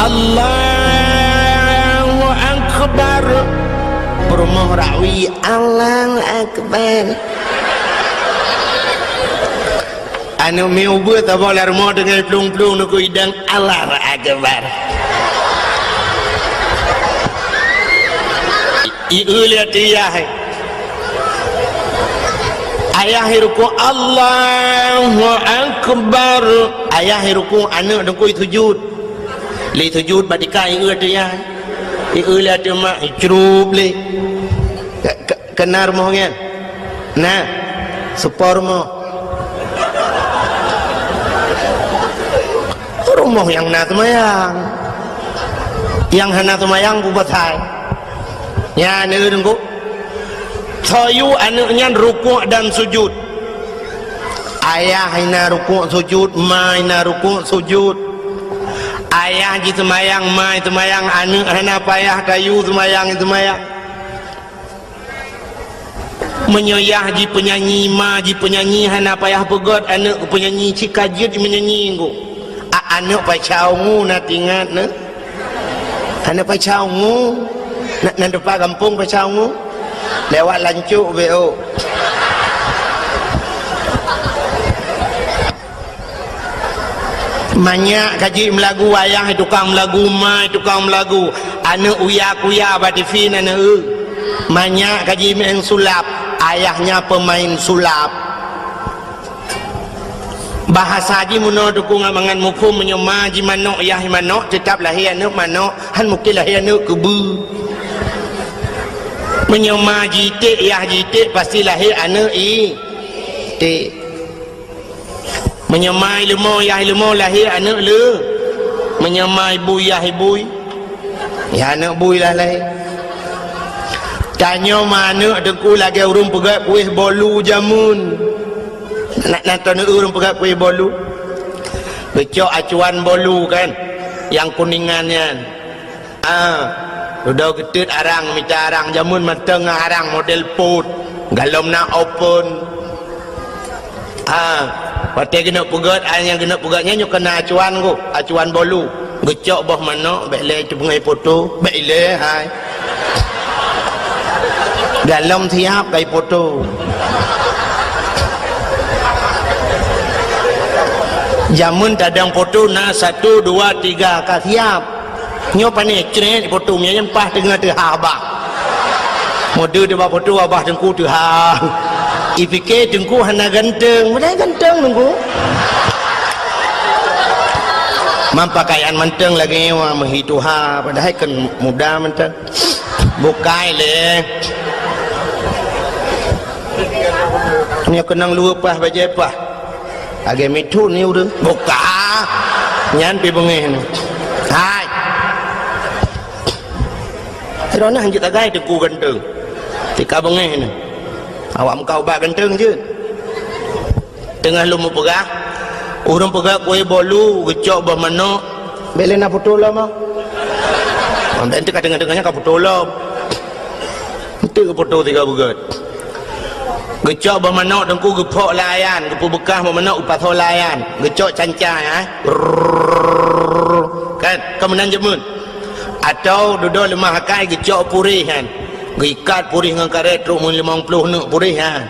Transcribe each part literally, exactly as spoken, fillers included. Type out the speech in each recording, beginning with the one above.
Allahu Akbar. Peurumoh rawi, Allahu Akbar. Aneuk miet ubeut saboh lam rumoh deungon plueng-plueng neukeu idang, Allahu Akbar. I-, ieu lé ateueh yah. Ayah i rukuk, Allahu Akbar. Ayah i rukuk, aneuk teungku i sujud. Lé sujud bak tika, ieu ateueh yah. Ieu lé ateueh mak, icrup lé. Ke-, ke-, keunan rumoh nyan. Nah, seupôt rumoh. Rumoh nyang na seumayang. Nyang hana seumayang peue pasai? Nyan, teungku. Soe yue aneuk nyan rukuk dan sujud. Ayah na rukuk sujud, ma na rukuk sujud. Ayah jiseumayang, ma jiseumayang, aneuk hana payah tayue seumayang, jiseumayang. Meunyoe yah jipeunyanyi, ma jipeunyanyi, hana payah peugöt aneuk keu peunyanyi, cit ka jeuet meunyanyi teungku. A-, aneuk Pasha Ungu na teuingat neuh? Aneuk Pasha Ungu? Na, na teumpat gampông Pasha Ungu? Lewat Lancok beu. Manyak ka jeuet meulagu, ayah tukang meulagu, ma tukang meulagu. Aneuk uya-kuya bak tivi na neueu. Manyak ka jimeu'en sulap, ayahnya pemain sulap. Bahasa jih meunoe teungku ngon mangat muphom, meunyoe ma jimanök, yah manök, teutap lahé aneuk manök, han mungken lahé aneuk keubeue. Meunyoe ma jiték, yah jiték, pasti lahé aneuk iték. Meunyoe ma ileumo, yah ileumo, lahé aneuk le. Meunyoe ma ibui, yah ibui, yah aneuk bui lah lahé. Tanyoe ma aneuk teungku lagèe ureueng peugöt kueh bolu jameun. Na, na taneuk ureueng peugöt kueh bolu? Geucok acuan bolu kan, nyang kuningan nyan. Ah, dudoe geuteut arang, mita arang, jameun mantong ngon arang model pot, galom na open. Ah, watèe geuneuk peugöt, ai nyang geuneuk peugöt nyan nyoe keunan acuan geuh, acuan bolu. Geucok boh manok, bèk lé teupeungai poto, bèk ilé hai. Galom siap kai poto. Jameun tadong poto na satu, dua, tiga ka siap. Nyoe pané crét poto mie nyan paih teungoh teuhah bah. Mode teuba poto abah teungku teuhah. Ipike teungku hana ganteng, padahai ganteng teungku. Mam pakaian mantong lagèe nyoe meuhi tuha, padahai kan muda mantong. Bukai lé. Nyoe keunong luweue paih bajèe paih. Lagèe mitheun ni ureueng. Buka. Nyan pi beungèh ni. Hai. Droeneuh hanjeuet tagai teungku ganteng. Tika beungèh ni. Awak meuka ubat ganteng jeuet. Teungoh lôn meupeugah, ureueng peugah kueh bolu, geucok boh manok. Bèk lé na poto lom ah. Bèk enteuk ka teungoh-teungoh nyan ka poto lom. Enteuk poto tiga beugöt. Geucok boh manok teungku geuphok lam ayan, geupeubeukah boh manok geupasoe lam ayan. Geucok canca, eh. Rrrr. Kan, ka meunan jameun. Atau dudoe leumah akai geucok puréh nyan. Geuikat puréh ngon karét trok meulimong ploh neuk puréh nyan.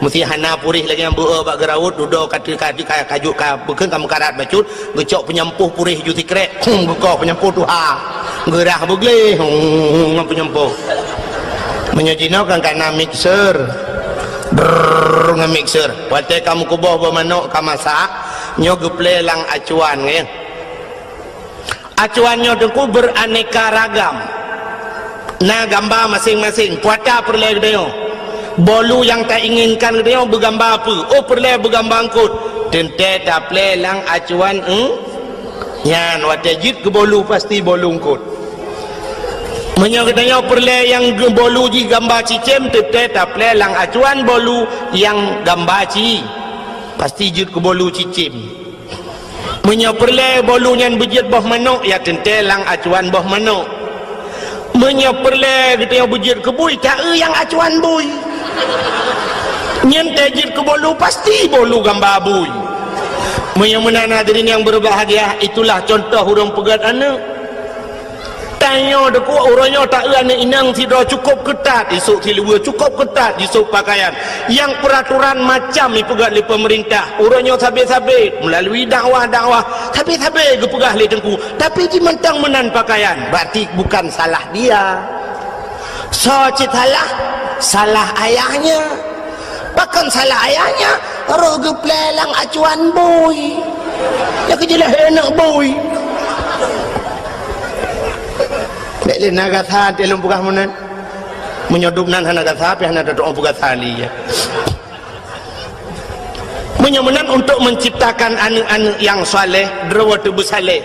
Meusé hana puréh lagèe nyang beu-e bak geuraut, dudoe ka, ka, ka, ka, ka, ka bukon ka meukarat bacut, geucok peunyampôh puréh ju sikrek, hum, geukoh peunyampôh tuha. Geurah beugleh, hum, ngon peunyampôh. Meunyoe jinoe kan ka na mixer. Brrrr, ngon mixer. Watèe ka meukuboh boh manok ka masak, nyoe geuplè lam acuan, nyan. Acuan nyoe teungku beraneka ragam. Na gamba maséng-maséng, peue ata peureulèe geutanyoe. Bolu nyang tainginkan geutanyoe beugamba peue? Oh, peureulèe beugamba eungkôt. Teuntèe taplè lam acuan, eh? Nyan, watèe jeuet keu bolu, pasti bolu eungkôt. Meunyoe geutanyoe peureulèe nyang geu-, bolu jih gamba cicém, teuntèe taplè lam acuan bolu nyang gamba ci. Pasti jeuet keu bolu cicém. Meunyoe peureulèe bolu nyan beujeuet boh manok, ya teuntèe lam acuan boh manok. Meunyoe peureulèe geutanyoe beujeuet keu bui, ta-eu nyang acuan bui. Nyan teuh jeuet keu bolu, pasti bolu gamba bui. Meunyoe meunan hadirin yang berbahagia, itulah contoh ureueng peugöt aneuk. Nyoe deuk uroe nyoe taeu aneuk inong sidroe cukôp keutat isôk siluweue, cukôp keutat isôk pakaian. Nyang peuratoran macam ipeugét lé peumeurintah. Uroe nyoe sabe-sabe meulalu dakwah-dakwah, sabe-sabe geupeugah lé teungku, tapi jimantong meunan pakaian. Berarti bukan salah dia. Soe cit salah? Salah ayahnya. Pakon salah ayahnya? Roh geuplé lam acuan bui. Nyang keujeulaih aneuk bui. Bék lé na gata lôn peugah meunan. Meunyoe dum nan hana gata, pih hana tatu'oh peugah tali, ya. Meunyoe meunan, untuk menciptakan aneuk-aneuk nyang saleh, droe teuh beusaleh.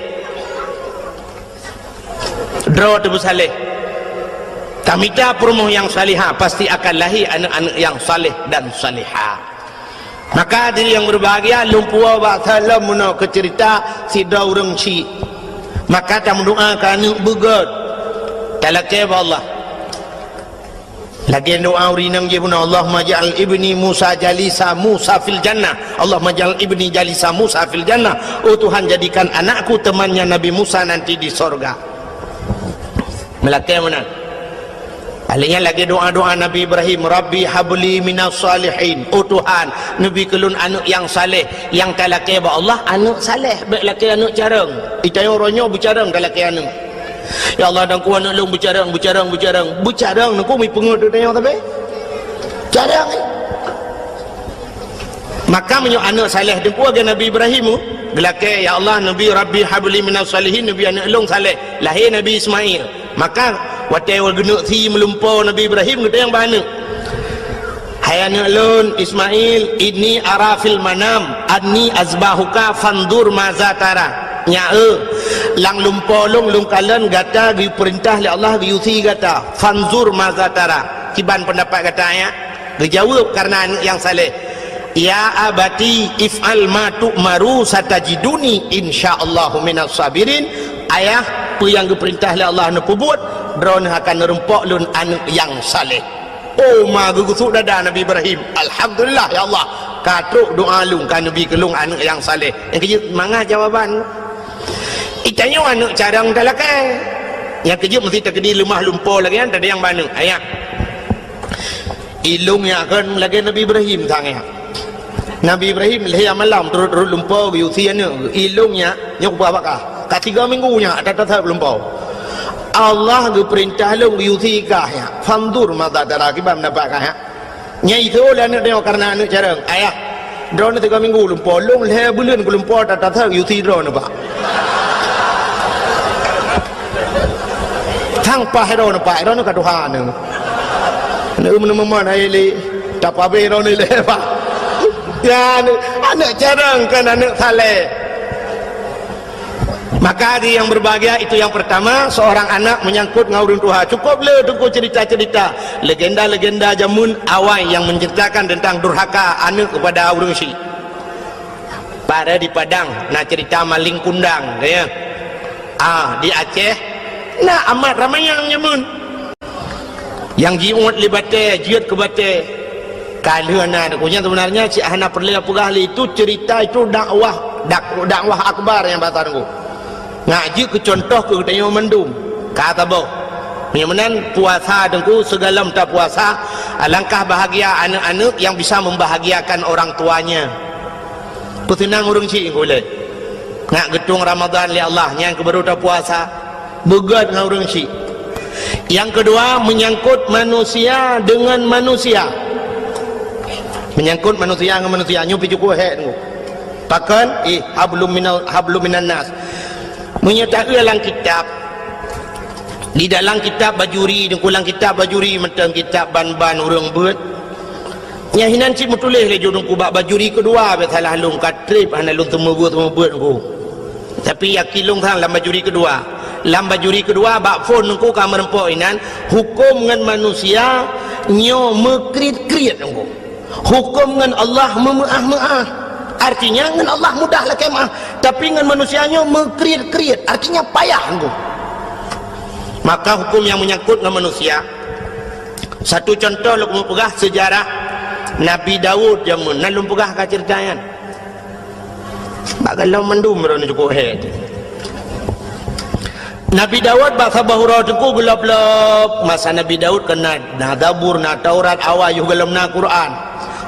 Droe teuh beusaleh. Tamita peurumoh nyang salihah, pasti akan lahé aneuk-aneuk nyang saleh dan salihah. Maka hadirin yang berbahagia, lôn puwoe bak saleuem meunoe keu ceurita sidroe ureuëng chik. Maka tameudoa keu aneuk beugét. Talakée bak Allah. Lagée doa ureuëng inong jih bunoe, "Allahumma ja'al ibni Musa jalisa Musa fil jannah. Allahumma ja'al ibni jalisa Musa fil jannah." Oh Tuhan, jadikan anakku temannya Nabi Musa nanti di sorga. Meulakée meunan. Ahli nyan lagée doa-doa Nabi Ibrahim, "Rabbi habli minas salihin." Oh Tuhan, neubi keu lôn aneuk nyang saleh. Nyang talakée bak Allah, aneuk saleh, bék lakée aneuk carông. Itanyoe uroe nyoe beucarông talakée aneuk. Ya Allah, dan ku aneuk lôn beucarông, beucarông, beucarông. Beucarông neuku mipeungeut tanyoe sabe. Carông, eh. Maka meunyoe aneuk saleh teungku lagée Nabi Ibrahim, geulakée, "Ya Allah, neubi Rabbi habli minas salihin, neubi aneuk lôn saleh." Lahé Nabi Ismail. Maka watée geuneuk sie meulumpoe Nabi Ibrahim, geutanyong bak aneuk, "Hai aneuk lôn Ismail, inni ara fil manam anni azbahuka fanzur maza tara." Nyak eu, lam lumpoe lôn, lôn kalon gata geupeurintah lé Allah geuyue sie gata. Fanzur maza tara. Kiban peundapat gata, ya? Geujaweueb kareuna aneuk nyang saleh, "Ya abati if'al ma tu'maru satajiduni insyaallahu minas sabirin." Ayah, peue nyang geupeurintah lé Allah neupeubuet, droeneuh akan neureumpok lôn aneuk nyang saleh. Oh, ma geugusut dada Nabi Ibrahim. "Alhamdulillah, ya Allah, ka trok doa lôn, ka neubi keu lôn aneuk nyang saleh." Nyang keujeuet mangat jawaban. Itanyoe aneuk carông talakée. Nyang keujeuet meusti takeudi leumah lumpoe lagée nyan, tadayang bak aneuk. Ayah. Ilôn nyak kon lagée Nabi Ibrahim sang nyak. Nabi Ibrahim lhée malam turot-turot lumpoe geuyue sie aneuk. Ilôn nyak, nyoe kupeugah bak kah. Ka tiga minggu nyak that-that lumpoe. Allah geupeurintah lôn geuyue sie kah nyak. Fanzur maza tara, kiban peundapat kah nyak. Nyan iteue lé aneuk tanyoe kareuna aneuk carông. Ayah, droeneuh tiga minggu lumpoe, lôn lhée buleuen ku lumpoe that-that geuyue sie droeneuh bak. Sang paih droeneuh, paih droeneuh ka tuha neuh. Aneuk meuneumeumon hai lé, tapabeh droeneuh lé, Pak. Ya, aneuk, aneuk carông kon aneuk saleh. Maka di yang berbahagia itu yang pertama, seorang anak menyangkut ngon ureuëng tuha. Cukup le teungku cerita-cerita, legenda-legenda jameun awai yang menceritakan tentang durhaka aneuk kepada ureuëng syik. Pada di Padang na cerita maling kundang, ya. Ah, di Aceh na amat ramai nyang nyamun. Nyang jiuet lé batée, jeuet keu batée. Ka lheueh na, nyan sebenarnya cit hana peureulée peugah lé, itu cerita, itu dakwah, dak-, dakwah akbar nyang basa teungku. Ngat jeuet keu contoh keu geutanyoe mandum. Ka saboh. Meunyoe meunan puasa teungku, sigohlom tapuasa, alangkah bahagia aneuk-aneuk yang bisa membahagiakan orang tuanya. Peuseunang ureuëng syik ulée. Ngat geutueng Ramadhan lé Allah, nyan keuh baru tapuasa. Beugét ngon ureuëng syik. Yang kedua, menyangkut manusia dengan manusia. Menyangkut manusia ngon manusia, nyoe pih cukup hék teungku. Pakon? Eh, hablum minal, hablum minan nas. Meunyoe taeu lam kitab, di dalam kitab Bajuri, teungku, lam kitab Bajuri mantong kitab ban-ban ureuëng beuet. Nyang hinan cit meutuléh lé ju teungku bak Bajuri keudua, bak salah lôn ka treb hana lôn teumeubuet-teumeubuet teungku. Tapi yakin lôn sang lam Bajuri keudua. Lam Bajuri keudua bak phon teungku ka meureumpok inan, huköm ngon manusia nyoe meukriet-kriet teungku. Huköm ngon Allah meumeuáh-meuáh. Artinya ngon Allah mudah lakée meuáh, tapi ngon manusia nyoe meukriet-kriet, artinya payah teungku. Maka huköm nyang meunyangkot ngon manusia, satu contoh lôn peugah sejarah Nabi Daud jameun, na lôn peugah ka cerita nyan. Bak gohlom mandum droeneuh cukup hék. Nabi Daud bak saboh uroe teungku geulop-lop. Masa Nabi Daud kan na, na Zabur, na Taurat, awai yoh gohlom na Quran.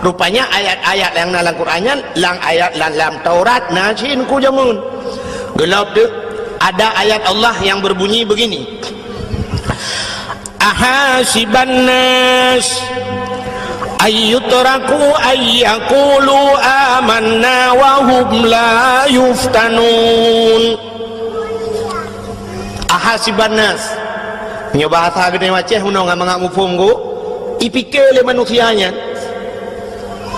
Rupanya ayat-ayat nyang na lam Quran nyan, lam ayat lam, lam Taurat na cit teungku jameun. Geulop tu, ada ayat Allah yang berbunyi begini. Ahasiban nas ayyutraku ayyakulu amanna wa hum la yuftanun. Ahasiban nas. Nyoe bahasa geutanyoe Aceh meunoe ngon mangat muphom go. Ipike lé manusia nyan.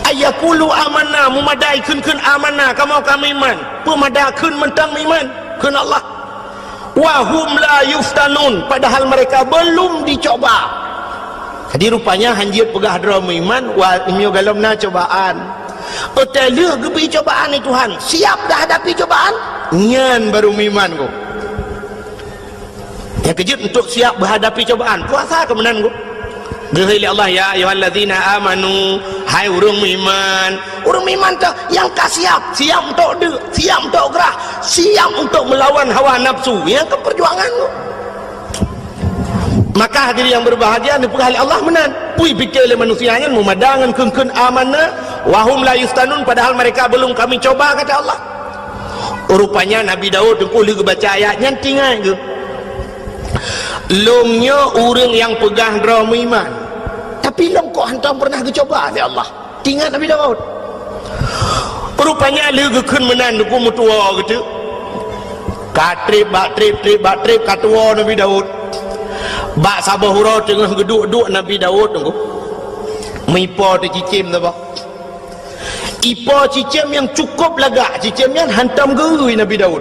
Ayyakulu amanna, meumadai kheun-kheun amanna, kamoe ka meuiman. Peumada kheun mantong meuiman kheun Allah. Wa hum la yuftanun, padahal mereka belum dicoba. Jadi rupanya hanjeuet peugah droe meuiman, wa, meunyoe gohlom na cobaan. Watée lheueh geubri cobaan lé Tuhan, siap dah hadapi cobaan? Nyan baru meuiman go. Nyang keujeuet untuk siap menghadapi cobaan, puasa keu meunan go. Geuhôi lé Allah, "Ya ayyuhallazina amanu," hai ureuëng meuiman. Ureuëng meuiman teuh nyang ka siap, siap untuk deuk, siap untuk grah, siap untuk melawan hawa nafsu. Nyang keu perjuangan tu. Maka hadirin yang berbahagia, neupeugah lé Allah meunan. Pui pike lé manusia nyan meumada ngon kheun-kheun amanna, wa hum la yuftanun, padahal mereka belum kami coba, kata Allah. Rupanya Nabi Daud teungku lheueh geubaca ayat nyan teuingat geuh. Lôn nyoe ureuëng nyang peugah droe meuiman, tapi lôn kok hántom peureunah geucoba lé Allah. Teuingat Nabi Daud. Rupanya lheueh geukheun meunan teungku meutuwoe geuteuk. Ka treb bak treb, treb bak treb, ka tuwoe Nabi Daud. Bak saboh uroe teungoh geuduek-duek Nabi Daud teungku. Meuipo teuh cicém saboh. Ipo cicém nyang cukup lagak, cicém nyan hántom geu-eu Nabi Daud.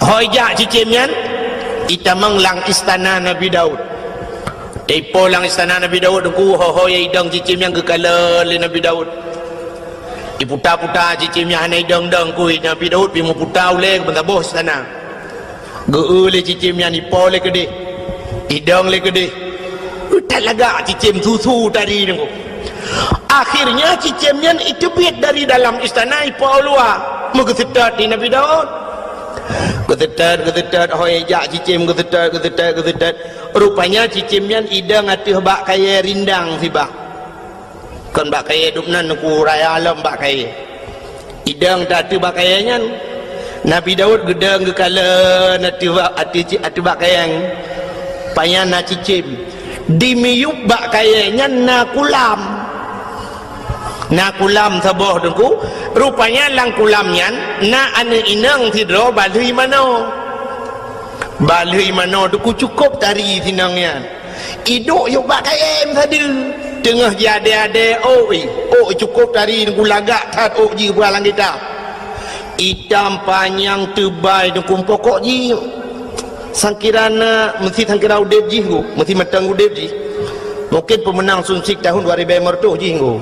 Ho ijak cicém nyan, itamong lam istana Nabi Daud. Teuipo lam istana Nabi Daud teungku, ho-ho nyang idong cicém nyan geukalon lé Nabi Daud. Iputa-puta cicém nyan hana idong-dong teungku, Nabi Daud pih meuputa ulée keu meusaboh istana. Geu-eu lé cicém nyan, ipo lé keudeh, idong lé keudeh. That lagak cicém susu tari teungku. Akhirnya cicém nyan iteubiet dari dalam istana ipo u luwa, meugeuseutôt di Nabi Daud. Geuseutôt, geuseutôt, ho ijak cicém geuseutôt, geuseutôt, geuseutôt. Rupanya cicém nyan idong ateueh bak kayée rindang sibak. Kon bak kayée dum nan teungku, raya lom bak kayée. Idong teuh ateueh bak kayée nyan. Nabi Daud geudong geukalon ateueh bak, ateueh ci-, ateueh bak kayée nyan. Pajan na cicém. Di miyueb bak kayée nyan na kulam. Na kulam saboh teungku. Rupanya lam kulam nyan na aneuëk inong sidroe balheueh manoe. Balheueh manoe teungku cukup tari si inong nyan. Iduek yub bak kayée meusadeue. Teungoh jiadée-adée ôk, ôk cukup tari teungku, lagak that ôk jih bak lam kitab. Itam panyang teubai teungku, pokok jih sangkira na, meusti sangkira udeb jih teungku, meusti mantong udeb jih. Mungken peumeunang Sunsik tahun dua ribu lima ratus jih teungku.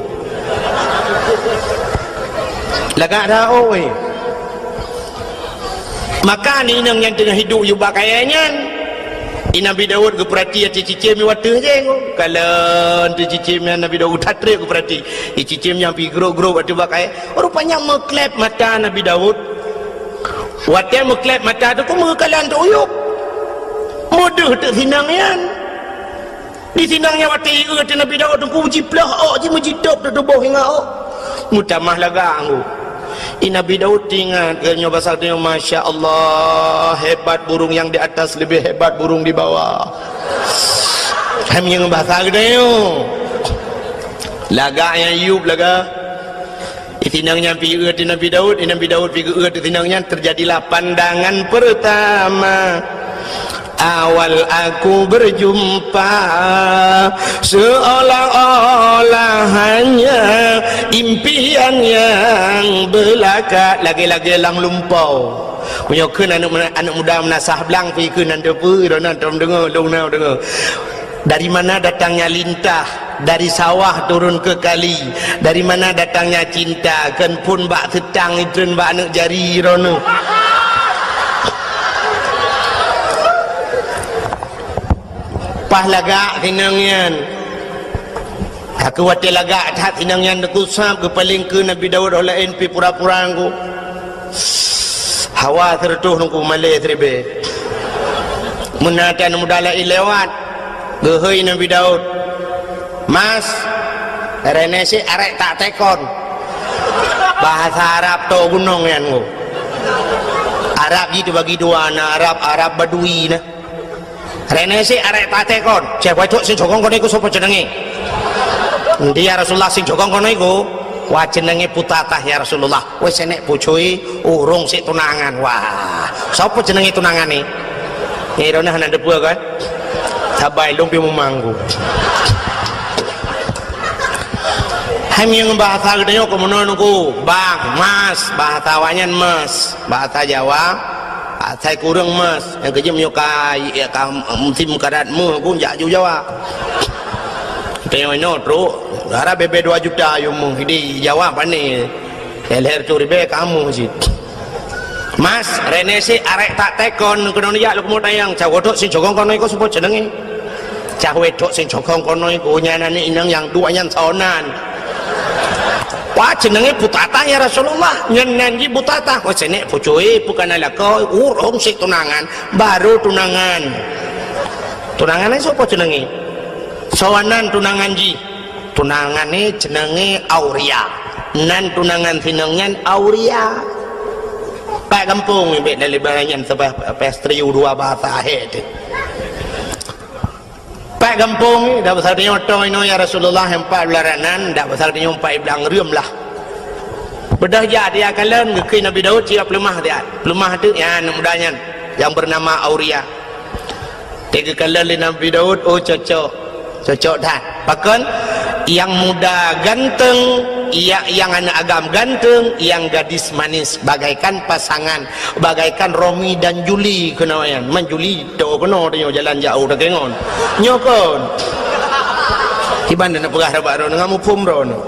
Lagak that ôk. Maka aneuëk inong nyang teungoh iduek yub bak kayée nyan, i Nabi Daud geupeurati ateueh cicém nyang ateueh jih. Kalon ateueh cicém nyan Nabi Daud that treb geupeurati. I cicém nyang pih grôp-grôp ateueh bak kayée. Rupanya meukleb mata Nabi Daud. Watée meukleb mata teungku meukalon teuk yub. Meudeuh teuk si inong nyan. Di si inong nyan watée ieu teuh Nabi Daud teungku jiploh ôk jih meujitôb teuh tuboh ingat ôk. Meutamah lagak teungku. I Nabi Daud teuingat geutanyoe basa geutanyoe, "Masya Allah, hebat burung yang di atas lebih hebat burung di bawah." Hai meunyoe basa geutanyoe. Lagak nyang yub lagak. Di si inong nyan pih ieu teuh Nabi Daud, Nabi Daud pih geu-eu teuh si inong nyan, terjadilah pandangan pertama. Awal aku berjumpa, seolah-olah hanya impian yang belaka. Lagée-lagée lam lumpoe. Meunyoe kheun aneuëk, aneuëk muda meunasah blang pih kheun nan teupeu, droeneuh tom deungoe, lôn na deungoe. Dari mana datangnya lintah? Dari sawah turun ke kali. Dari mana datangnya cinta? Kon phon bak seutang itreun bak aneuëk jari droeneuh. Paih lagak si inong nyan. Aku watée lagak that si inong nyan teungku sab geupaleng keu Nabi Daud, ho laén pih pura-pura teungku. Hawa sireutoh teungku malée siribée. Meunan aneuk muda laén lewat, geuhôi Nabi Daud, "Mas, reuneuh sit arek tak tekon." Bahasa Arab toe gunong nyan, oh. Arab jih teubagi dua, na Arab, Arab Badui na. "Reuneuh sit arek tak tekon, ceh wacok sing cokong keunoe keu soe po ceunenge." "Nti ya Rasulullah, sing cokong keunoe keu." "Wah, ceunenge putatah ya Rasulullah." "Weh, senek pucui, ureueng sit tunangan." "Wah, soe po ceunenge tunangan ni?" Nyan droeneuh hana teupeue kan? Sabai lôn pih meumanggu. Hai meunyoe bahasa geutanyoe keu meunoe nunggu, bang, mas, bahasa awaknyan mas, bahasa Jawa, asai kureueng mas, nyang keujeuet meunyoe ka, ka musim karat meuh pun jak ju Jawa. Tanyoe inoe trok, gara bebe dua juta yue meuh di Jawa pane. Leher tu ribée kamoe cit. "Mas, reuneuh sit arek tak tekon keunoe jak lôn keumeung tayang, cah wacok sing cokong keunoe keu soe po ceunenge." "Cah wacok sing cokong keunoe keu nyan aneuk inong nyang duek nyan soe nan?" "Wah, ceunenge putatah ya Rasulullah, nyan nan jih putatah." "Oh, senek pucui, bukan lakoe, ureueng sit tunangan, baru tunangan." "Tunangan nyan soe po ceunenge?" "Soe nan tunangan jih?" "Tunangan ni ceunenge Auria. Nan tunangan sinong nyan Auria." Pat gampông nibak dari barang nyan seubah pastry u dua bahasa ahé tu. Pat gampông, dak pasal tanyoe toe inoe ya Rasulullah, empat belas ranan, dak pasal tanyoe empat belas reuem lah. Beudôh jak dia kalon, geukheun Nabi Daud, siap peuleumah dia. Peuleumah tu, ya, aneuk muda nyan, yang bernama Auria. Teugeukalon lé Nabi Daud, oh, cocok. Cocok that. Pakon? Yang muda ganteng, yang, yang aneuk agam ganteng, yang gadis manis bagaikan pasangan, bagaikan Romi dan Juli keunoe nyan. Man Juli toe keunoe tanyoe jalan jauh dak ngon. Nyoe kon. Kiban na peugah rabat droeneuh, ngon muphom droeneuh.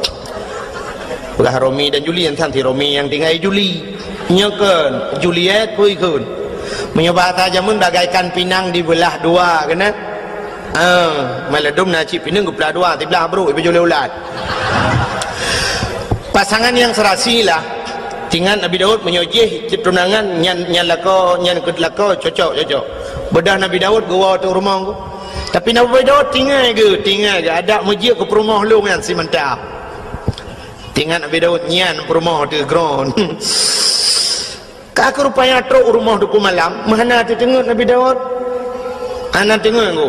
Peugah Romi dan Juli, nyan santi Romi nyang tinggai Juli. Nyoe kon, Juliet pui kon. Meunyoe bahasa jameun bagaikan pinang dibeulah dua, keunan? Ah, maladum na cit pinang geupeulah dua, siblah brok, ibeujulée ulat. Pasangan yang serasi lah. Tingat Nabi Daud meunyoe jih tunangan nyan, nyan lakoe, nyan keu lakoe, cocok, cocok. Beudôh Nabi Daud geuwoe teuk rumoh. Tapi Nabi Daud tinggai geuh, tinggai geuh, adak meujeuet keu peurumoh lôn nyan simanta. Tingat Nabi Daud nyan peurumoh teuh kron. Ka keuh rupanya trok u rumoh Teungku Malam, meuhana teuteungeut Nabi Daud. Hana teungeut ku.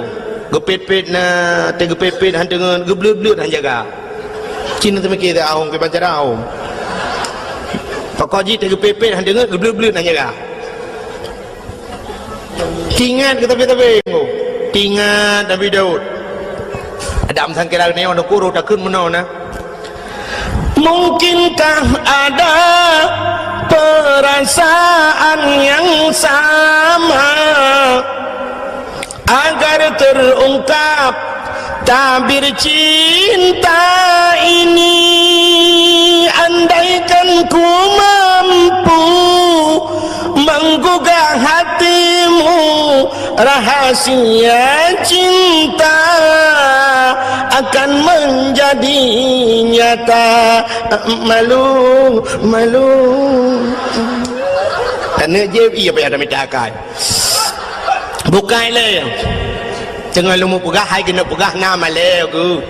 Geupet-pet na, teugeupet-pet han teungeut, geubleut-bleut han jaga. Cit na teumike teuh ahong kiban cara ahong. Pokok jih teugeupet-pet han teungeut, geubleut-bleut han jaga. Tingat keu tapi-tapi, tingat Nabi Daud. Adam sangkira nyoe nukuru takheun meunoe na. Mungkinkah ada perasaan yang sama agar terungkap tabir cinta ini, andaikan ku mampu menggugah hatimu, rahasia cinta akan menjadi nyata. Malu, malu. Aneuk jép iya payah tamita akai. Bukai lé. Teungoh lôn peugah, hai keuneuk peugah na malée geuh.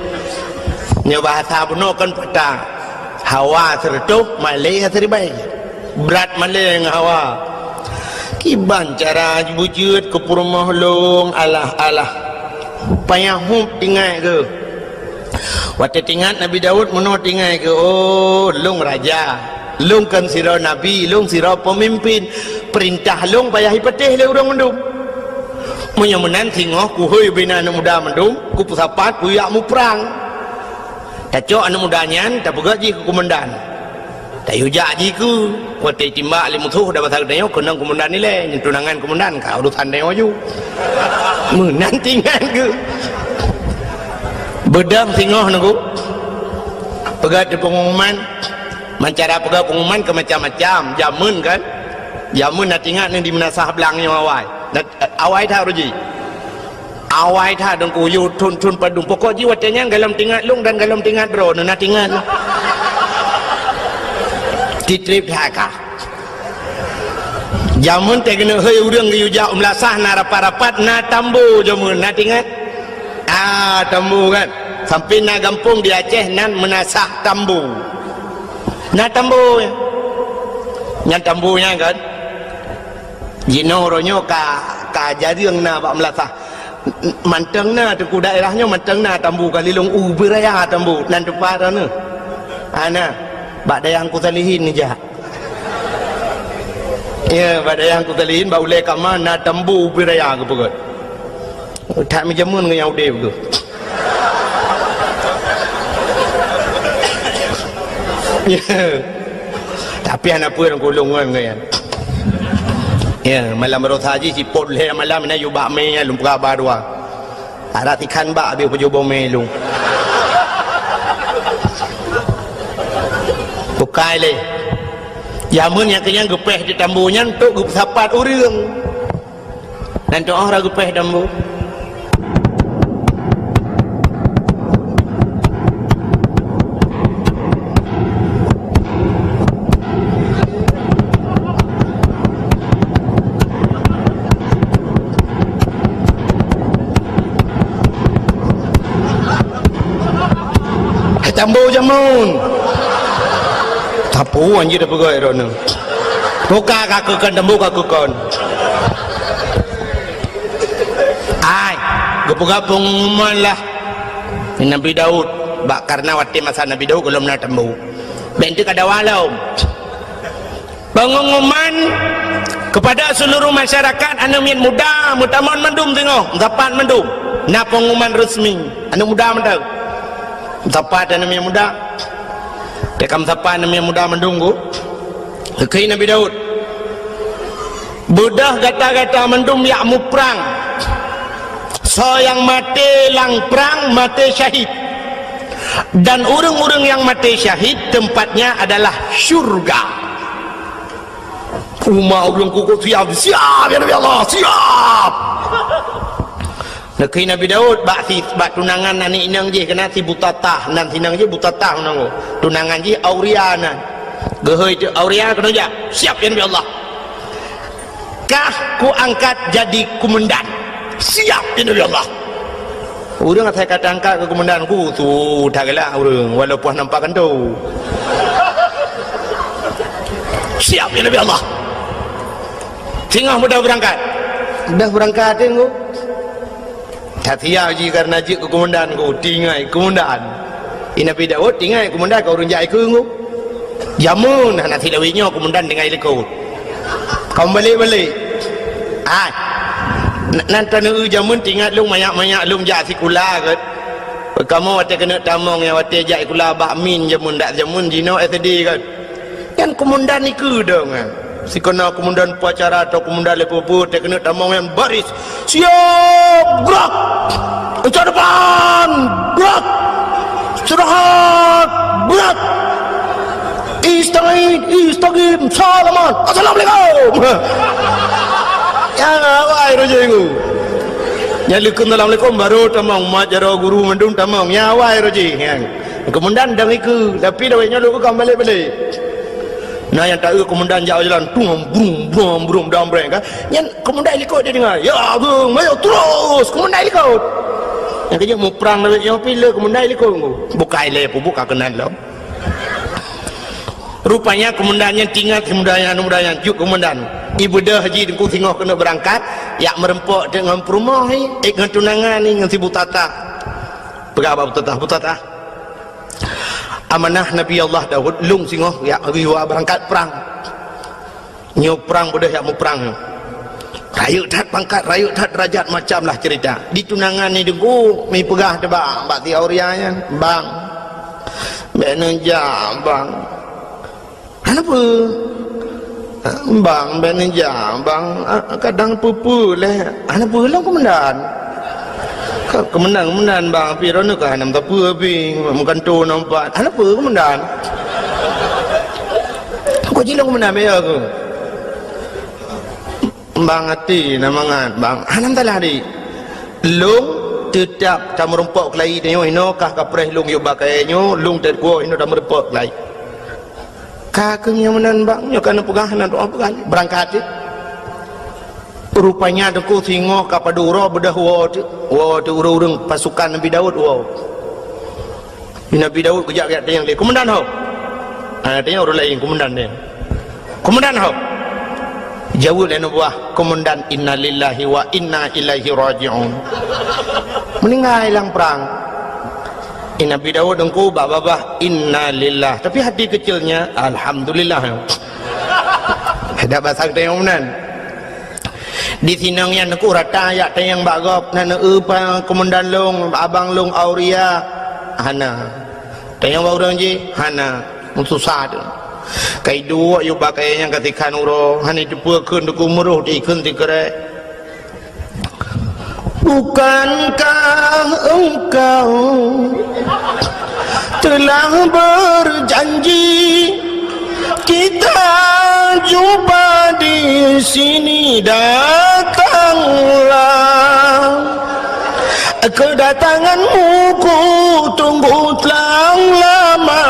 Nyoe bahasa bunoe kan patah. Hawa seureutôh, malée siribée. Brat malée ngon hawa. Kiban cara beujeuet keu peurumoh lôn, alah-alah. Payah hub tingai geuh. Watée tingat Nabi Daud meunoe tingai geuh, oh, lôn raja. Lôn kon sidroe nabi, lôn sidroe peumimpin. Peurintah lôn payah ipatéh lé ureuëng mandum. Meunyoe meunan singoh kuhôi bina aneuk muda mandum, kupeusapat kujak muprang. Tacok aneuk muda nyan tapeugah jih keu keumandan. Tayue jak jih keu, watée timbak lé musoh dak basa geutanyoe keunong keumandan ilée, nyan tunangan keumandan ka urosan tanyoe ju. Meunan tingat geuh. Beudang singoh nunggu. Peugah di pengumuman, mancara peugah pengumuman keu macam-macam. Jameun kan? Jameun na tingat ni di meunasah blang nyoe awai. Na, awai that uroe jih. Awai that deungku yue thon-thon padum. Pokok jih watée nyan galom tingat lôn dan galom tingat droe na tingat. Titrip that ka. Jameun teuh keuneuk hôi ureuëng geuyue jak u meulasah na rapat-rapat na tambo jameun, na teuingat? Ah, tambo kan. Sampai na gampông di Aceh nan meunasah tambo. Na tambo nyan. Nyan tambo nyan kan. Jinoe uroe nyoe ka, ka jareueng na bak meulasah. Mantong na teungku daerah nyoe mantong na tambo ka lilong u beuraya tambo nan teumpat na. Ana bak dayah Teungku Salihin neujak. Ya, bak dayah Teungku Salihin bak ulée kama na tambo u beuraya geupeugah. That meujameun ngon nyang udeb tu. Ya. Tapi hana peue ureuëng kulung ngon nyan. Ya, malam baroesa jih sipot lhée malam na yue bak mé nyan lôn peugah ba dua. Arak tikhan bak habéh peujoe bomé lôn. Bukai lé. Jameun nyang keunyan geupéh di tambo nyan untuk geupeusapat ureuëng. Nan teuoh ra geupéh tambo. Hai tambo jameun. Tapu anjir dah peugah droeneuh. Buka ka keukon tambo ka keukon. Ai, geupeugah pengumuman lah. Nabi Daud, bak karena watée masa Nabi Daud gohlom na tambo. Bék teuka dawa lom. Pengumuman kepada seluruh masyarakat, aneuk miet muda, meutamong mandum singoh, meusapat mandum. Na pengumuman resmi, aneuk muda mantong. Meusapat aneuk miet muda. Teuka meusapat aneuk miet muda mandum ku. Geukheun Nabi Daud. Beudôh gata-gata mandum jak muprang. Soe nyang maté lam prang, maté syahid. Dan ureuëng-ureuëng nyang maté syahid, tempatnya adalah syurga. Umat ureuëng kukuk siap, siap, ya Nabi Allah, siap. Neukheun Nabi Daud bak si, bak tunangan aneuk inong jih keunan si Butatah, nan si inong jih Butatah nan. Tunangan jih Auria nan. Geuhôi teuh Auria keunoe jak. Siap, ya Nabi Allah. Kah kuangkat jadi komandan. Siap, ya Nabi Allah. Ureuëng asai ka teuangkat keu komandan ku, su that galak ureuëng, walaupun nampak kantô. Siap, ya Nabi Allah. Singoh mudah beurangkat. Mudah beurangkat, tengok. That sia jih karena jeuet keu komandan ku, tinggai komandan. Di Nabi Daud tinggai komandan ka ureuëng jak ikeu ku. Jameun hana silawét nyoe komandan tinggai likot. Ka meubalek-balek. Ai. N-, nan taneuk jameun teuingat lôn manyak-manyak lôn jak sikula gét. Kamoe watée keuneuk tamong nyang watée jak sikula bak min jameun dak jameun jinoe S D gét. Nyan komandan ikeu dong, eh. Sikeuna komandan upacara atau komandan level empat, teuh keuneuk tamong nyan baris. Siap, gerak! Ucap depan, gerak! Istirahat, gerak! Istagid, istagim, salaman, assalamualaikum! Ya, awai roh jih ngu. Nyan leukeu assalamualaikum, baru tamong, mat jaroe guru mandum tamong. Ya, awai roh jih, nyan. Komandan dong ikeu, tapi dawai nyoe lôn ka balek-balek. Na nyang taeu komandan jak jalan, tung, brum, brum, brum, dong breng kan. Nyan komandan likot dia dengar. Ya, geng, mayo terus, komandan likot. Nyang keujeut muprang dawai nyoe pih le komandan likot. Bukai lé pubuk ka keunan lom. Rupanya komandan nyan teuingat, komandan nyan, komandan nyan, jeuet komandan. Ibeudôh jih teungku singoh keuneuk beurangkat, jak meureumpok teuk ngon peurumoh ni, eh, ngon tunangan ni, ngon si Butatah. Peugah bak Butatah, Butatah. Amanah Nabi Allah Daud, lôn singoh jak geuyue beurangkat prang. Nyoe prang beudôh jak muprang nyoe. Rayeuk that pangkat, rayeuk that derajat, macam lah cerita. Di tunangan ni deungoe, mi peugah teuh bak, bak si Auria nyan, "Bang, bék neujak, Bang." "Hana peue?" "Bang, bék neujak, Bang. Ah, kadang peue-peue lé." "Hana peue lom, Komandan." "Ka, Komandan, Komandan, Bang, pih droeneuh ka hana meusapeue pih, meugantoe nyoe pat." "Hana peue, Komandan." "Kok jilong, Komandan, meuyo keuh." "Bang, até na mangat, Bang." "Hana meusalah, Dik. Lôn teutab tameurumpok keulayi tanyoe hinoe, kah kapreh lôn yub bak kayée nyoe, lôn teukuwoe hinoe tameurumpok keulayi." "Ka keuh nyang meunan, Bang, nyoe ka neupeugah, na doa peugah, beurangkat jih." Rupanya Teungku singoh ka padub uroe beudôh woe teuk, woe teuk ureuëng-ureuëng pasukan Nabi Daud woe. Nabi Daud geujak-jak tanyong lé, "Komandan ho?" Ha, tanyong ureuëng laén, komandan nyan. "Komandan ho?" Jaweueb lé aneuk buah, "Komandan, innalillahi wa inna ilaihi raji'un." Meuninggai lam prang. Eh, Nabi Daud Teungku bak babah, "Innalillah." Tapi hati kecilnya, "Alhamdulillah." Ada bahasa kita yang meunan. Di sinong nyan Teungku rata jak tanyong bak gob, "Na neueu pa komandan lôn, abang lôn Auria?" Hana. Tanyong bak ureuëng jih, hana. Susah tu. Ka iduek yub bak kayée nyang ka tikhan uroe, hana iteupeue kheun Teungku, meuroh di kheun sikrek. Bukankah engkau telah berjanji kita jumpa di sini? Datanglah. Kedatanganmu ku tunggu telah lama,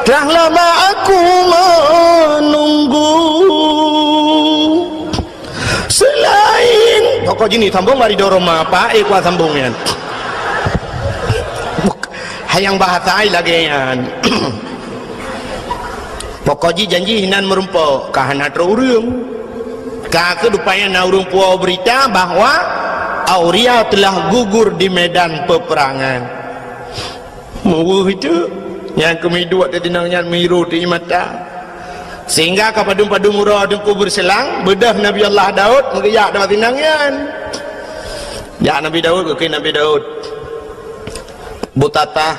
telah lama aku menunggu. Selain pokok jini sambung bari doroma, apa eh kuat sambung nyan. Hayang bahasa ai lagée nyan. Pokok jih janji hinan meurumpok, ka hana trok ureuëng. Ka keuh rupanya na ureuëng puwoe beurita bahwa Auria telah gugur di medan peperangan. Meuweuh itu, nyang keumiduek di tinong nyan miru di mata. Sehingga ka padum-padum uroe Teungku beureuselang, beudôh Nabi Allah Daud meugeujak dalam tinong nyan. Jak Nabi Daud, geukheun Nabi Daud. Butatah,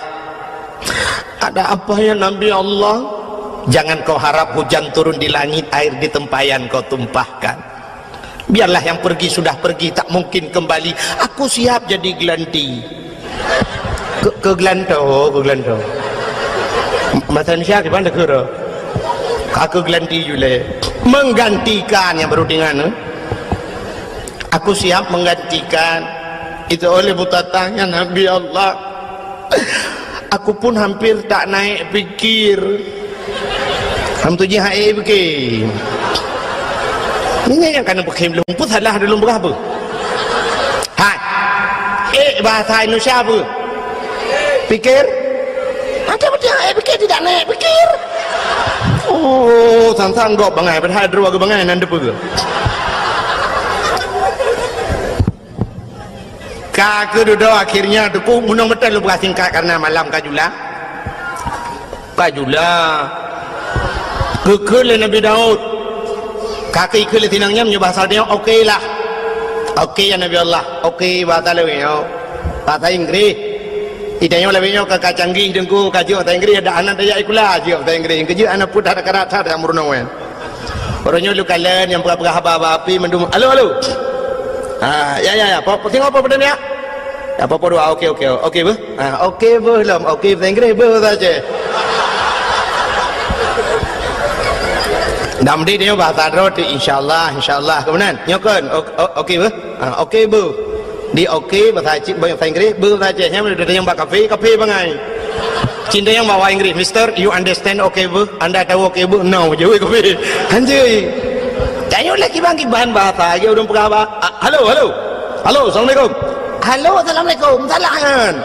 ada apa ya Nabi Allah? Jangan kau harap hujan turun di langit, air di tempayan kau tumpahkan. Biarlah yang pergi sudah pergi, tak mungkin kembali. Aku siap jadi gelanti. Ke, ke gelanto, ke gelanto. Masa Indonesia di mana ke? Aku gelanti jule. Menggantikan yang baru dengan, eh? Aku siap menggantikan. Itu oleh butatahnya Nabi Allah. Aku pun hampir tak naik pikir. Ham tu jih hai beke. Ini yang kena beke belum pun salah dulu berapa? Hai. Eh, bahasa Indonesia apa? Pikir? Ada betul hai beke tidak naik pikir. Oh, sang-sang gok bangai padahal dua bangai nan depa. Ka keududoe akhirnya Teungku meunong meuteun lôn peugah singkat karena malam ka jula. Ka jula. Geukheun lé Nabi Daud. Ka keuh ikheun lé sinong nyan meunyoe bahasa dia oke lah. Oke ya Nabi Allah. Oke bahasa lewat nyoe. Bahasa Inggris. Ita nyoe lewat nyoe ka, ka canggih Teungku ka jeuet bahasa Inggris ada anak tajak ikula jeuet bahasa Inggris. Keujeuet anak pun tak ada karat tak ada meurunoe. Uroe nyoe lôn kalon nyang peugah-peugah haba-haba api mandum. Halo, halo. Ha, ya, ya, ya. Po, po, singoh po, po, ya? Ya, po, po, dua. Oke, oke, oke, beuh. Ha, oke, beuh, lom. Oke, bahasa Inggris, beuh, bahasa Aceh. Dam di dia bahasa droe tu, insyaallah, insyaallah. Kemudian, nyoe kan? O-, o-, oke, beuh. Ha, oke, beuh. Di oke, bahasa Aceh, bahasa Inggris, beuh, bahasa Aceh. Nyang udah yang bak kafe, kafe bangai. Cinta yang bawa Inggris, "Mister, you understand okay, beuh? Anda tahu okay, beuh?" "No," jaweueb keuh. Hanjeuet. Tanyoe lé kiban-kiban bahasa, lagée ureuëng peugah ba-, a-, "Halo, halo. Halo, assalamualaikum." "Halo, assalamualaikum." Salah nyan.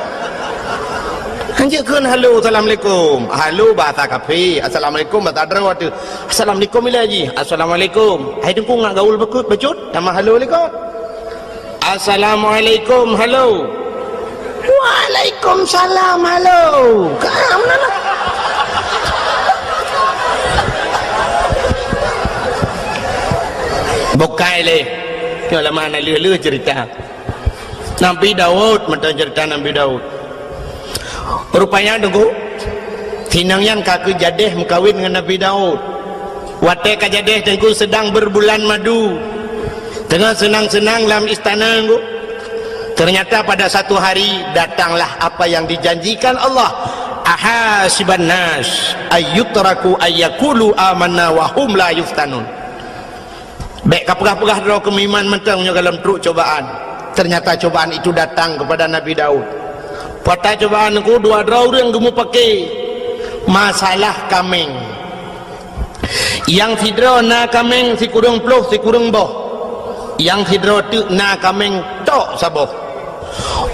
Hanjeuet kheun halo, assalamualaikum. Halo bahasa kafe, assalamualaikum bahasa droe tu. Assalamualaikum ila ji. Assalamualaikum. Hai Teungku ngat gaul beukut bacut, nama halo likot. Assalamualaikum, halo. Waalaikumsalam, halo. Ka meunan lah. Bukai lé. Nyoe lama na leuh-leuh cerita. Nabi Daud, mantong cerita Nabi Daud. Rupanya Teungku, sinong nyan ka keuh jadeh meukawen ngon Nabi Daud. Watée ka jadeh Teungku sedang berbulan madu. Teungoh seunang-seunang lam istana Teungku. Ternyata pada satu hari datanglah apa yang dijanjikan Allah. "Ahasiban nas ayyutraku ayyakulu amanna wa hum la yuftanun." Bék ka peugah-peugah droe keu meuiman mantong nyoe gohlom trok cobaan. Ternyata cobaan itu datang kepada Nabi Daud. Pata cobaan Teungku dua droe ureuëng geumupake masalah kaméng. Nyang sidroe na kaméng sikureueng ploh sikureueng boh. Nyang sidroe teuk na kaméng tok saboh.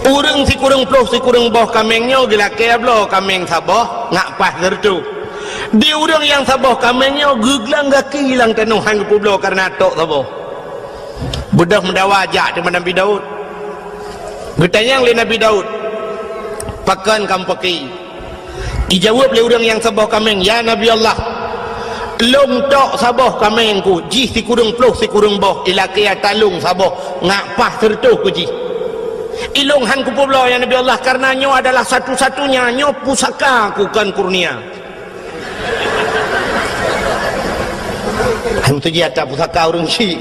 Ureuëng sikureueng ploh sikureueng boh kaméng nyoe geulakée bloe kaméng saboh ngat paih sireutôh. Di ureuëng nyang saboh kaméng nyoe geuglang gaki lam tanoh hán geupeubloe kareuna tok saboh. Beudôh meudawa jak teuma Nabi Daud. Geutanyong lé Nabi Daud, "Pakon kamoe peuki?" Ijaweueb lé ureuëng nyang saboh kaméng, "Ya Nabi Allah, lôn tok saboh kaméng ku, jih sikureueng ploh sikureueng boh, ilakée ata lôn saboh, ngat paih sireutôh ku jih. Ilôn hán kupeubloe, ya Nabi Allah, kareuna nyoe adalah satu-satunya, nyoe pusaka ku kon kurnia." Hán teuji ata pusaka ureuëng syik.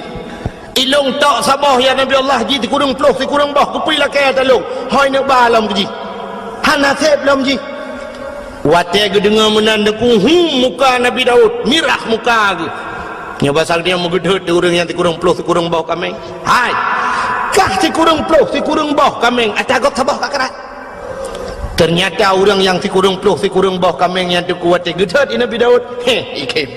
"Ilôn tok saboh, ya Nabi Allah, jih sikureueng ploh sikureueng boh, keupeue ilakée ata lôn? Hôi neuk ba lom keu jih. Hana seb lom jih." Watée geudeungoe meunan Teungku, hu, muka Nabi Daud, mirah muka geuh. Nyoe basa geutanyoe meugeudhôt di ureuëng nyang sikureueng ploh sikureueng boh kaméng. "Hai, kah sikureueng ploh sikureueng boh kaméng, ata gob saboh ka krat." Teunyata ureuëng nyang sikureueng ploh sikureueng boh kaméng nyan Teungku watée geudhôt di Nabi Daud, heh, ikhém.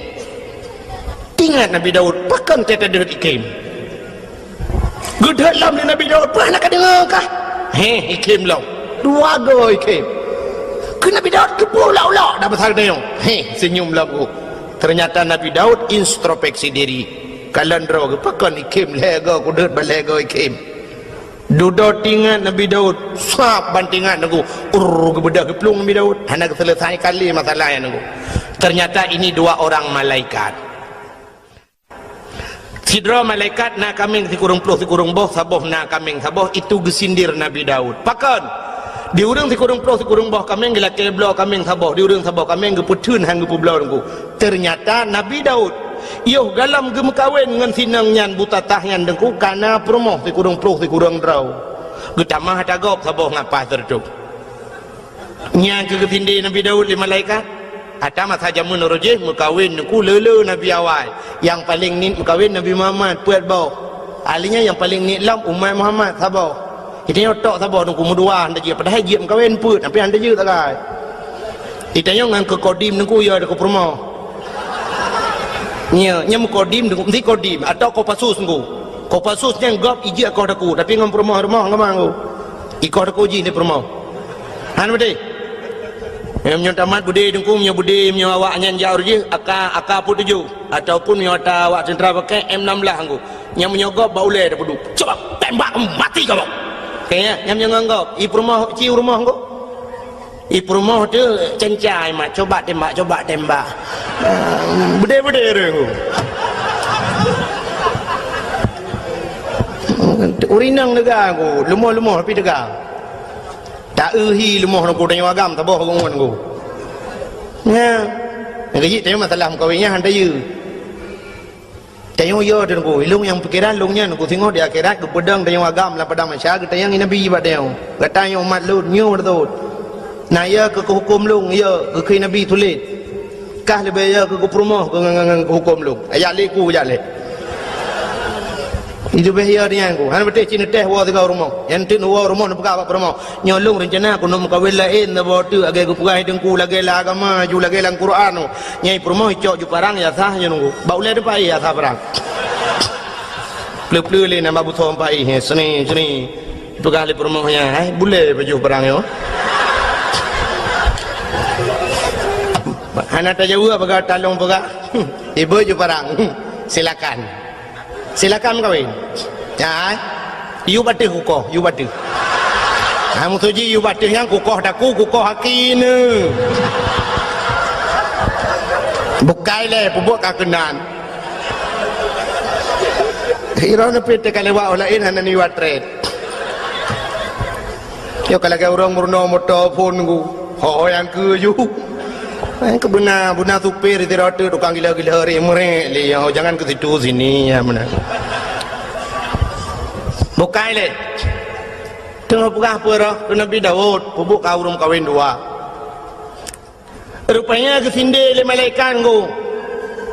Teuingat Nabi Daud, "Pakon teuh tadhôt ikhém?" Geudhôt lom lé Nabi Daud, "Peue hana kadeungoe kah?" Heh, ikhém lom. Dua goe ikhém. Keu Nabi Daud keupeue ulok-ulok dak basa geutanyoe? Heh, seunyum lom geuh. Teunyata Nabi Daud introspeksi diri. Kalon droe geuh, "Pakon ikhém lhée goe, kudhôt ban lhée goe ikhém." Dudoe teuingat Nabi Daud, sab ban teuingat Teungku, urr, geubeudôh geuplueng Nabi Daud, hana geuseuleusai kali masalah nyan Teungku. Teunyata ini dua orang malaikat. Sidroe malaikat na kaméng sikureueng ploh sikureueng boh, saboh na kaméng saboh, itu geusindir Nabi Daud. Pakon? Di ureuëng sikureueng ploh sikureueng boh kaméng geulakée bloe kaméng saboh, di ureuëng saboh kaméng geupeutheun hán geupeubloe Teungku. Teunyata Nabi Daud, yoh galom geumeukawen ngon si inong nyan butatah nyan Teungku, kana peurumoh sikureueng ploh sikureueng droe. Geutamah ata gob saboh ngat paih sireutôh. Nyan keuh geusindé Nabi Daud lé malaikat. Ata masa jameun uroe jih meukawen Teungku le-le nabi awai. Nyang paleng niet meukawen Nabi Muhammad, peuet boh. Ahli nyan nyang paleng niet lom umat Muhammad, saboh. Geutanyoe tok saboh Teungku, meudua hana jeuet, padahai jeuet meukawen peuet, tapi hana jeuet sagai. Geutanyoe ngon keu kodim Teungku, ya, keu peurumoh. Nya, nya meukodim Teungku, meusti kodim atau Kopassus Teungku. Kopassus nyan gob ijeuet koh Teungku, tapi ngon peurumoh-rumoh ngon Teungku. Ikoh Teungku jih lé peurumoh. Hana beutôi? Meunyoe tamat beudé Teungku, meunyoe beudé, meunyoe awak nyan jak uroe jih, AK, AK peuet tujoh, ataupun meunyoe ata awak teuntara pakai M enam belas Teungku. Nyang meunyoe gob bak ulée tapeuduek. Cuba tembak mati kamoe. Kayaknya nyang meunyoe ngon gob, i peurumoh, ci u rumoh Teungku. I peurumoh teuh cencai mat, cuba tembak, cuba tembak. Ah, beudé-beudé ureuëng. Ureuëng inong teuga Teungku, leumoh-leumoh tapi teuga. Ta-eu hi leumoh Teungku, tanyoe agam saboh ngon Teungku. Nya. Nyang keujieb tanyoe masalah meukawen nyan han tayue. Tanyoe yo Teungku, ilong nyang pikeran lôn nyan Teungku, singoh di akhirat geupeudong tanyoe agam lam padang mahsyar, geutanyong Nabi bak tanyoe. Gata nyoe umat lôn, nyoe beutôi. Na yo keu huköm lôn, yo keu Nabi tuléh. Kah leubeh yo keu peurumoh keu ngon, ngon, ngon huköm lôn. Ajak lé ku, jak lé. Itu beh yo nyan Teungku. Hana beuteh cit neutéh woe sigoe rumoh. Nyang teuk neuwoe rumoh neupeugah bak peurumoh. Nyoe lôn reuncana keuneuk meukawen laén saboh teuk lagée geupeugah Teungku, lagée lam agama, ju lagée lam Quran. Nyang i peurumoh icok ju parang ya sah nyoe Teungku. Bak ulée teumpat ya sah parang. Pleu-pleu lé nama busoe empat ih, seni, seni. Peugah lé peurumoh nyan, "Hai, bulée pajoh parang nyoe." Hana tajaweueb peugah talong peugah. Ibu ju parang. Silakan. Silakan meukawen. Ya, eh? Yub ateueh kukoh, yub ateueh. Ha, meusoe jih yub ateueh nyan kukoh daku, kukoh aki neu. Bukai lé, peubuet ka keunan. Iro neupit teuka lewat orang laén hana niwat tret. Yo ka lagée ureuëng meurunoe moto phon Teungku. Ho nyang keu ju. Nyang keu beuna, beuna supir di rot tukang gila-gila ri meurek lé, yo, jangan ke situ sini, ya, beuna. Bukai lé. Teungoh peugah peue roh keu Nabi Daud, peubuet ka ureuëng kawen dua. Rupanya geusindé lé malaikat Teungku.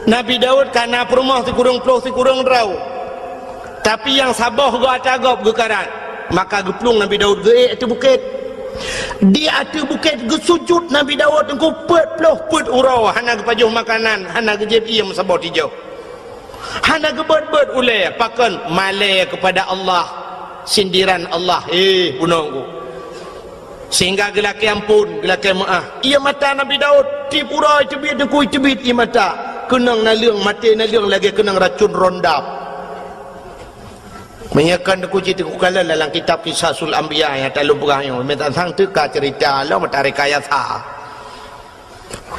Nabi Daud ka na peurumoh sikureueng ploh sikureueng droe. Tapi nyang saboh goe ata gob geukarat. Maka geuplueng Nabi Daud geuék ateueh bukét. Di ateueh bukét geusujut Nabi Daud Teungku peuet ploh peuet uroe, hana geupajoh makanan, hana geujieb ié meusaboh tijoh. Hana geubeuet-beuet ulée, pakon? Malée keupada Allah, sindiran Allah, eh, bunoe ku. Sehingga geulakée amphon, geulakée meuáh. Ié mata Nabi Daud, tiep uroe teubiet, teungku, teubiet ié mata. Keunong naleueng, maté naleueng lagée keunong racun rondap. Meunyoe kon teungku cit teungku kalon dalam kitab Qisasul Anbiya nyang talôn peugah nyoe, meutatang teuka ceurita lom mata rekayasa.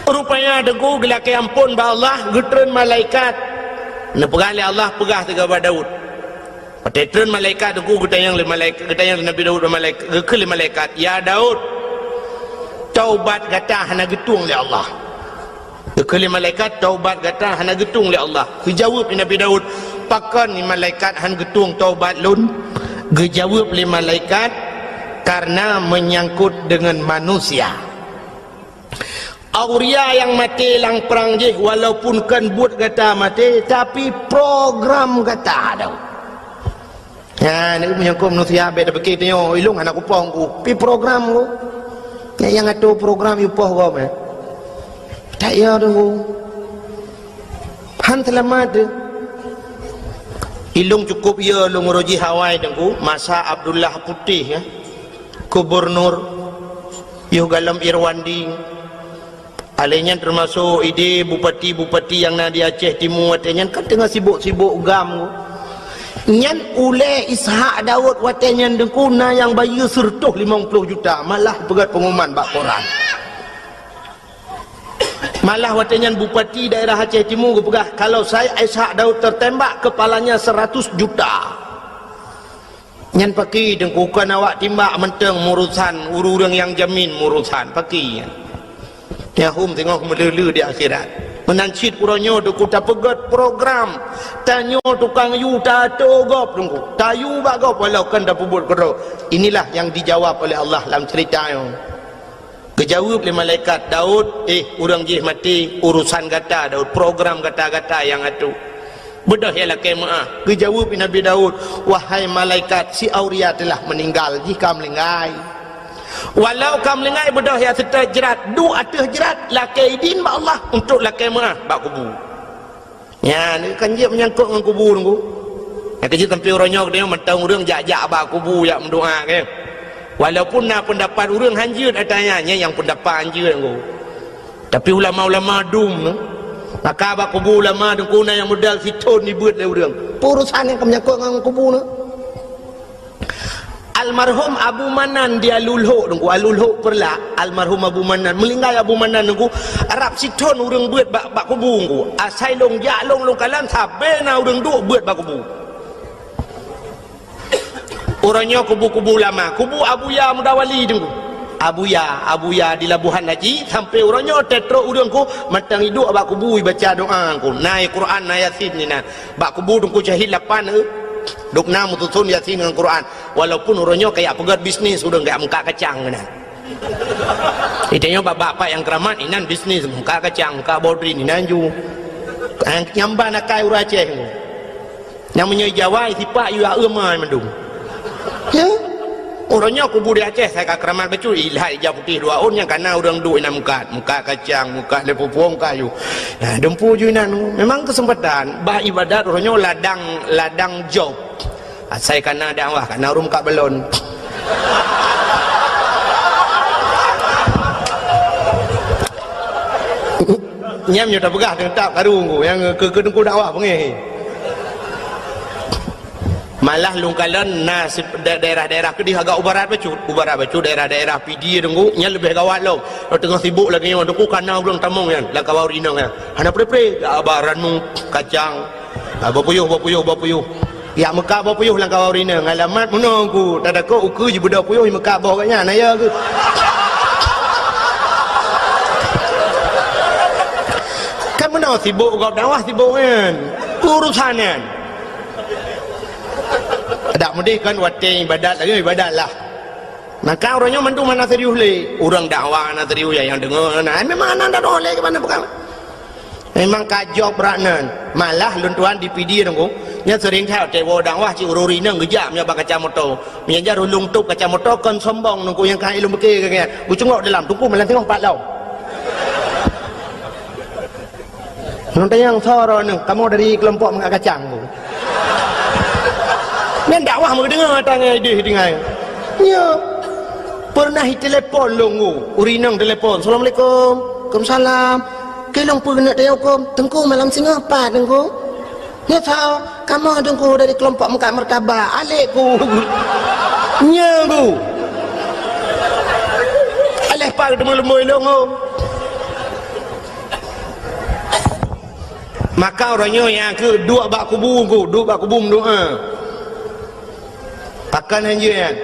Rupanya teungku geulakée amphon bak Allah, geutreun malaikat. Neupeugah lé Allah, peugah sigoe bak Daud. Watée treun malaikat teungku, geutanyong lé malaikat, geutanyong lé Nabi Daud bak malaikat, geukheun lé malaikat, "Ya Daud, taubat gata hana geutueng lé Allah." Geukheun lé malaikat, "Taubat gata hana geutueng lé Allah." Geujaweueb lé Nabi Daud, "Pakon ni malaikat han geutueng taubat lôn?" Geujaweueb lé malaikat, "Karena menyangkut dengan manusia." Auria nyang maté lam prang jih, walaupun kon buet gata maté, tapi program gata ada. Nyan, meunyoe kon manusia, bék tapike tanyoe, ilong hana kupoh ku, pi program ku. Nyan nyang atur program, yue poh gob, eh. Tak ya tu. Han seulamat tu. Ilong cukup ya, ilong uroe jih awai teungku, masa Abdullah Putih, ya. Gubernur, yoh galom Irwandi. Alèh nyan teumasok idéh bupati-bupati nyang na di Aceh Timu watèe nyan kan teungoh sibok-sibok gam. Nyan ulèe Ishak Daud watèe nyan teungku na nyang bayeue seureutôh limong ploh juta, malah peugöt pengumuman bak koran. Malah watèe nyan bupati daerah Aceh Timu geupeugah, "Kalau saya Ishak Daud tertembak, kepalanya seratus juta." Nyan pakri teungku, kon awak timbak mantong meurusan, ureueng-ureueng nyang jamin meurusan, pakri nyan. Nyan hom teungoh meuleuleue di akhirat. Meunan cit uroe nyoe teungku tapeugöt program, tanyoe tukang yue tato gob teungku, tayue bak gob walau kon tapeubuet keudroe. Inilah yang dijawab oleh Allah lam cerita nyoe. Geujaweueb lé malaikat, "Daud, eh, ureueng jih maté, urusan gata, Daud, program gata-gata nyang atoe. Beudôh ya lakèe meu'ah." Geujaweueb lé Nabi Daud, "Wahai malaikat, si Auria telah meninggal, jih ka meuninggai. Walau ka meuninggai, beudôh ya seutôt jrat, duek ateueh jrat, lakèe idin bak Allah untuk lakèe meu'ah bak kubu." Nyan, kan jeuet meunyangkot ngon kubu teungku. Nyang keujeuet sampoe uroe nyoe geutanyoe mantong ureueng jak-jak bak kubu jak meudoa, kan. Walaupun na peundapat ureueng hanjeuet ata nyan, nyan nyang peundapat hanjeuet teungku. Tapi ulama-ulama dum, maka bak kubu ulama teungku na nyang modal sithon jibeuet lé ureueng. Peue urusan nyang ka meunyangkot ngon kubu nyoe? Almarhum Abu Manan di Alulhok teungku, Alulhok Peureulak, almarhum Abu Manan, meuninggai Abu Manan teungku, rab sithon ureueng beuet bak, bak kubu teungku. Asai lôn jak lôn, lôn kalon sabe na ureueng duek beuet bak kubu. Uroe nyoe kubu-kubu lama, kubu Abuya Mudawali teungku. Abuya, Abuya di Labuhan Haji, sampoe uroe nyoe teutrok ureueng ku mantong iduek bak kubu ibaca doa teungku. Na Quran, na Yasin inan. Bak kubu teungku syahid lapan, eh. Dum na meususon Yasin ngon Quran. Walaupun uroe nyoe kajak peugöt bisnis, ureueng kajak meukat kacang keunan. Di tanyoe bak-bak pat nyang keuramat, inan bisnis, meukat kacang, meukat bodrin, inan ju. Nyang ban akai ureueng Aceh. Nyang meunyoe Jawa, sipak yue aeum ai mandum. Ya. Uroe nyoe kubu di Aceh, asai ka keuramat bacut, ilhat ija putéh dua ôn, nyang kana ureueng duek inan meukat, meukat kacang, meukat lé pupueng kayu. Nah, dumpu ju inan, memang keuseumpatan, bah ibadat uroe nyoe ladang, ladang job. Asai kana dakwah, kana ureueng meukat balon. Nyan nyoe tapeugah teutab karu teungku, nyang keu, keu teungku dakwah beungéh. Malah lôn kalon na si-, da-, daerah-daerah keudéh agak u barat bacut. U barat bacut daerah-daerah Pidie teungku, nyan leubeh gawat lom. Teungoh sibok lagèe nyoe teungku, kana ureueng tamong nyan, lam kawan ureueng inong nyan. Hana pre-pre, aba ranu, kacang, Ah, bapuyôh, bapuyôh, bapuyôh. Jak meukat bapuyôh lam kawan ureueng inong. Alamat meunoe teungku, tatakot ukeue jibeudôh puyôh, jimeukat boh gobnyan, na ya keuh? Kan meunoe sibok gob dakwah, sibok nyan. Urusan nyan. Dak meudeh kan watèe ibadat lagèe ibadat lah. Maka uroe nyoe mandum hana serius lé. Ureueng dakwah hana serius, nyang deungö hana. Memang hana dakwah lé keumanö peugah. Memang ka jok brat nyan. Malah lôn tuan di Pidie teungku, nyan seuring that watèe woe dakwah cit ureueng inong geujak meunyoe bak kaca moto. Meunyoe jan ureueng tôp kaca moto kon sombong teungku nyang ka ilôn beuke keu nyan. Geucungok dalam teungku malah teungoh pat lom. Ngon tanyong soe droeneuh, kamoe dari keulompok Meungak Kacang, Bu. Nyan dakwah meudeungoe tangai deh dengai. Nyo. Pernah itelepon lôn, Bu. Ureueng inong telepon, "Assalamualaikum." "Waalaikumsalam." "Keu lôn peue keuneuk tanyong huköm?" "Teungku, malam singoh pat, Teungku?" "Nyo soe?" "Kamoe, Teungku, dari keulompok Meungak Martabak." Alek, Bu. Nyo, Bu. Aléh pat teumeuleumui lôn, Bu. Maka uroe nyoe nyang keu duek bak kubu, duek bak kubu meudoá. Pakon hanjeuet nyan?